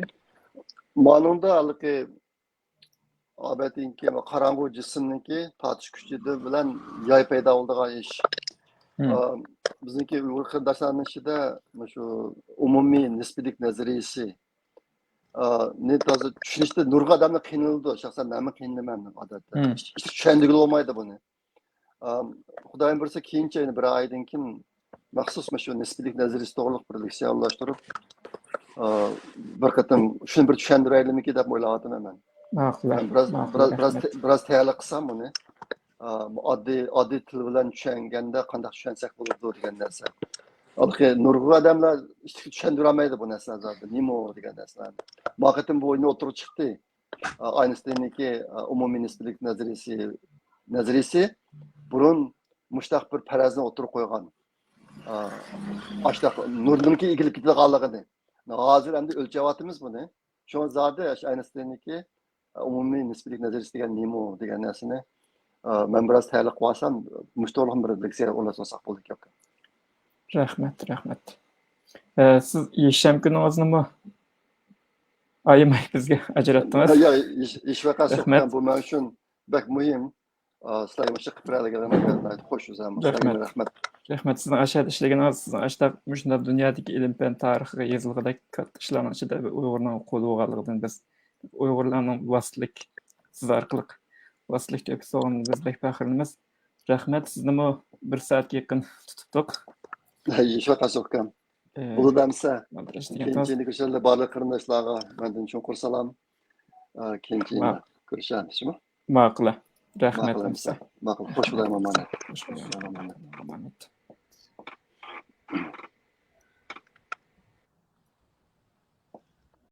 مانىڭدا ھېلىقى ئابەتنىڭكى قاراڭغۇ جىسىمنىڭكى تارتىش كۈچى بىلەن ياي پەيدا بولىدىغان ئىش. ئا، بىزنىڭكى ئۇيغۇر قېرىنداشلارنىڭ ئىچىدە مۇشۇ ئومۇمىي نىسپىيلىك نەزەرىيىسى، ئا، نى تازا چۈشىنىشتە نۇرغۇن ئادەملەر قىينىلىدۇ. شەخسەن مەنمۇ قىينىلىمەن ئادەتتە. ھىم. چۈشەندۈرگىلى بولمايدۇ بۇنى. ئا، خۇدايىم بۇيرۇسا كېيىنچە يەنە بىر ئايدىن كېيىن مەخسۇس مۇشۇ نىسپىيلىك نەزەرىيىسى توغرىلىق بىر لېكسىيە ئورۇنلاشتۇرۇپ، ئا، بىر قېتىم شۇنى بىر چۈشەندۈرەيلىمىكى دەپ ئويلاۋاتىمەن مەن. ماقۇل، مەن بىراز، ماقۇل، بىراز، بىراز، رەھمەت. بىراز تەييارلىق قىلسام بۇنى. ئا، ئاددىي، ئاددىي تىل بىلەن چۈشەنگەندە قانداق چۈشەنسەك بولىدۇ دېگەن نەرسە. ھېلىقى نۇرغۇن ئادەملەر چۈشەندۈرەلمەيدۇ بۇ نەرسىلەرنى، نېمە ئۇ دېگەن نەرسىلەرنى. ما قېتىم بۇ ئويۇن ئوتتۇرىغا چىقتى. ئاينىستىننىڭكى ئومۇمىي نىسپىيلىك نەزەرىيىسى، نەزەرىيىسى بۇرۇن مۇشۇنداق بىر پەرەزنى ئوتتۇرىغا قويغان. ئاشۇنداق نۇرنىڭكى ئېگىلىپ كېتىدىغانلىقىنى. ھازىر ئەمدى ئۆلچەۋاتىمىز بۇنى. شۇڭا زادى ئاشۇ ئاينىستىننىڭكى ئومۇمىي نىسپىيلىك نەزەرىيىسى دېگەن نېمە دېگەن نەرسىنى، مەن بىراز تەييارلىق قىلىۋالسام، مۇشۇ توغرىلىق بىر لېكسىيە ئورۇنلاشتۇرساق بولىدىكەن. رەھمەت، رەھمەت. ئە، سىز يەكشەنبە كۈنىڭىزنىمۇ ئايىماي بىزگە ئاجراتتىڭىز. يا، يا، ھېچ، ھېچ ۋەقەسى يوق. رەھمەت. بۇ مەن ئۈچۈن بەك مۇھىم. ئا، سىلەرگە مۇشۇ قىلىپ بېرەلىگىنىڭىزگە ناھايىتى خوش ئۆزۈم. رەھمەت. رەھمەت. رەھمەت سىزنىڭ ئاشۇ يەردە ئىشلىگىنىڭىز، سىزنىڭ ئاشۇنداق مۇشۇنداق دۇنيادىكى ئىلىم-پەن تارىخىغا يېزىلغۇدەك كاتتا ئىشلارنىڭ ئىچىدە بىر ئۇيغۇرنىڭ قولى بولغانلىقىدىن بىز ئۇيغۇرلارنىڭ ۋاسىتىلىك، سىز ئارقىلىق ۋاسىتىلىك تۆھپىسى بولغىنىدىن بىز بەك پەخىرلىنىمىز. رەھمەت، سىزنىمۇ بىر سائەتكە يېقىن تۇتۇپ تۇردۇق. ھەي، ھېچ ۋەقەسى يوق ئۇكام. ئە، بولىدۇ ئەمىسە. ئالدىراش دېگەن كېيىنچە توز. يەنە كۆرۈشەيلى، بارلىق قېرىنداشلارغا مەندىن چوڭقۇر سالام. ئە، كېيىنچە يەنە ماق-، كۆرۈشەمىز، شۇمۇ؟ ماقۇل. رەھمەت ماقۇل ئەمىسە. ئەمىسە. ماقۇل. خوش بولايمەن، ئامانەت. خوش بولايمەن. ئامانەت.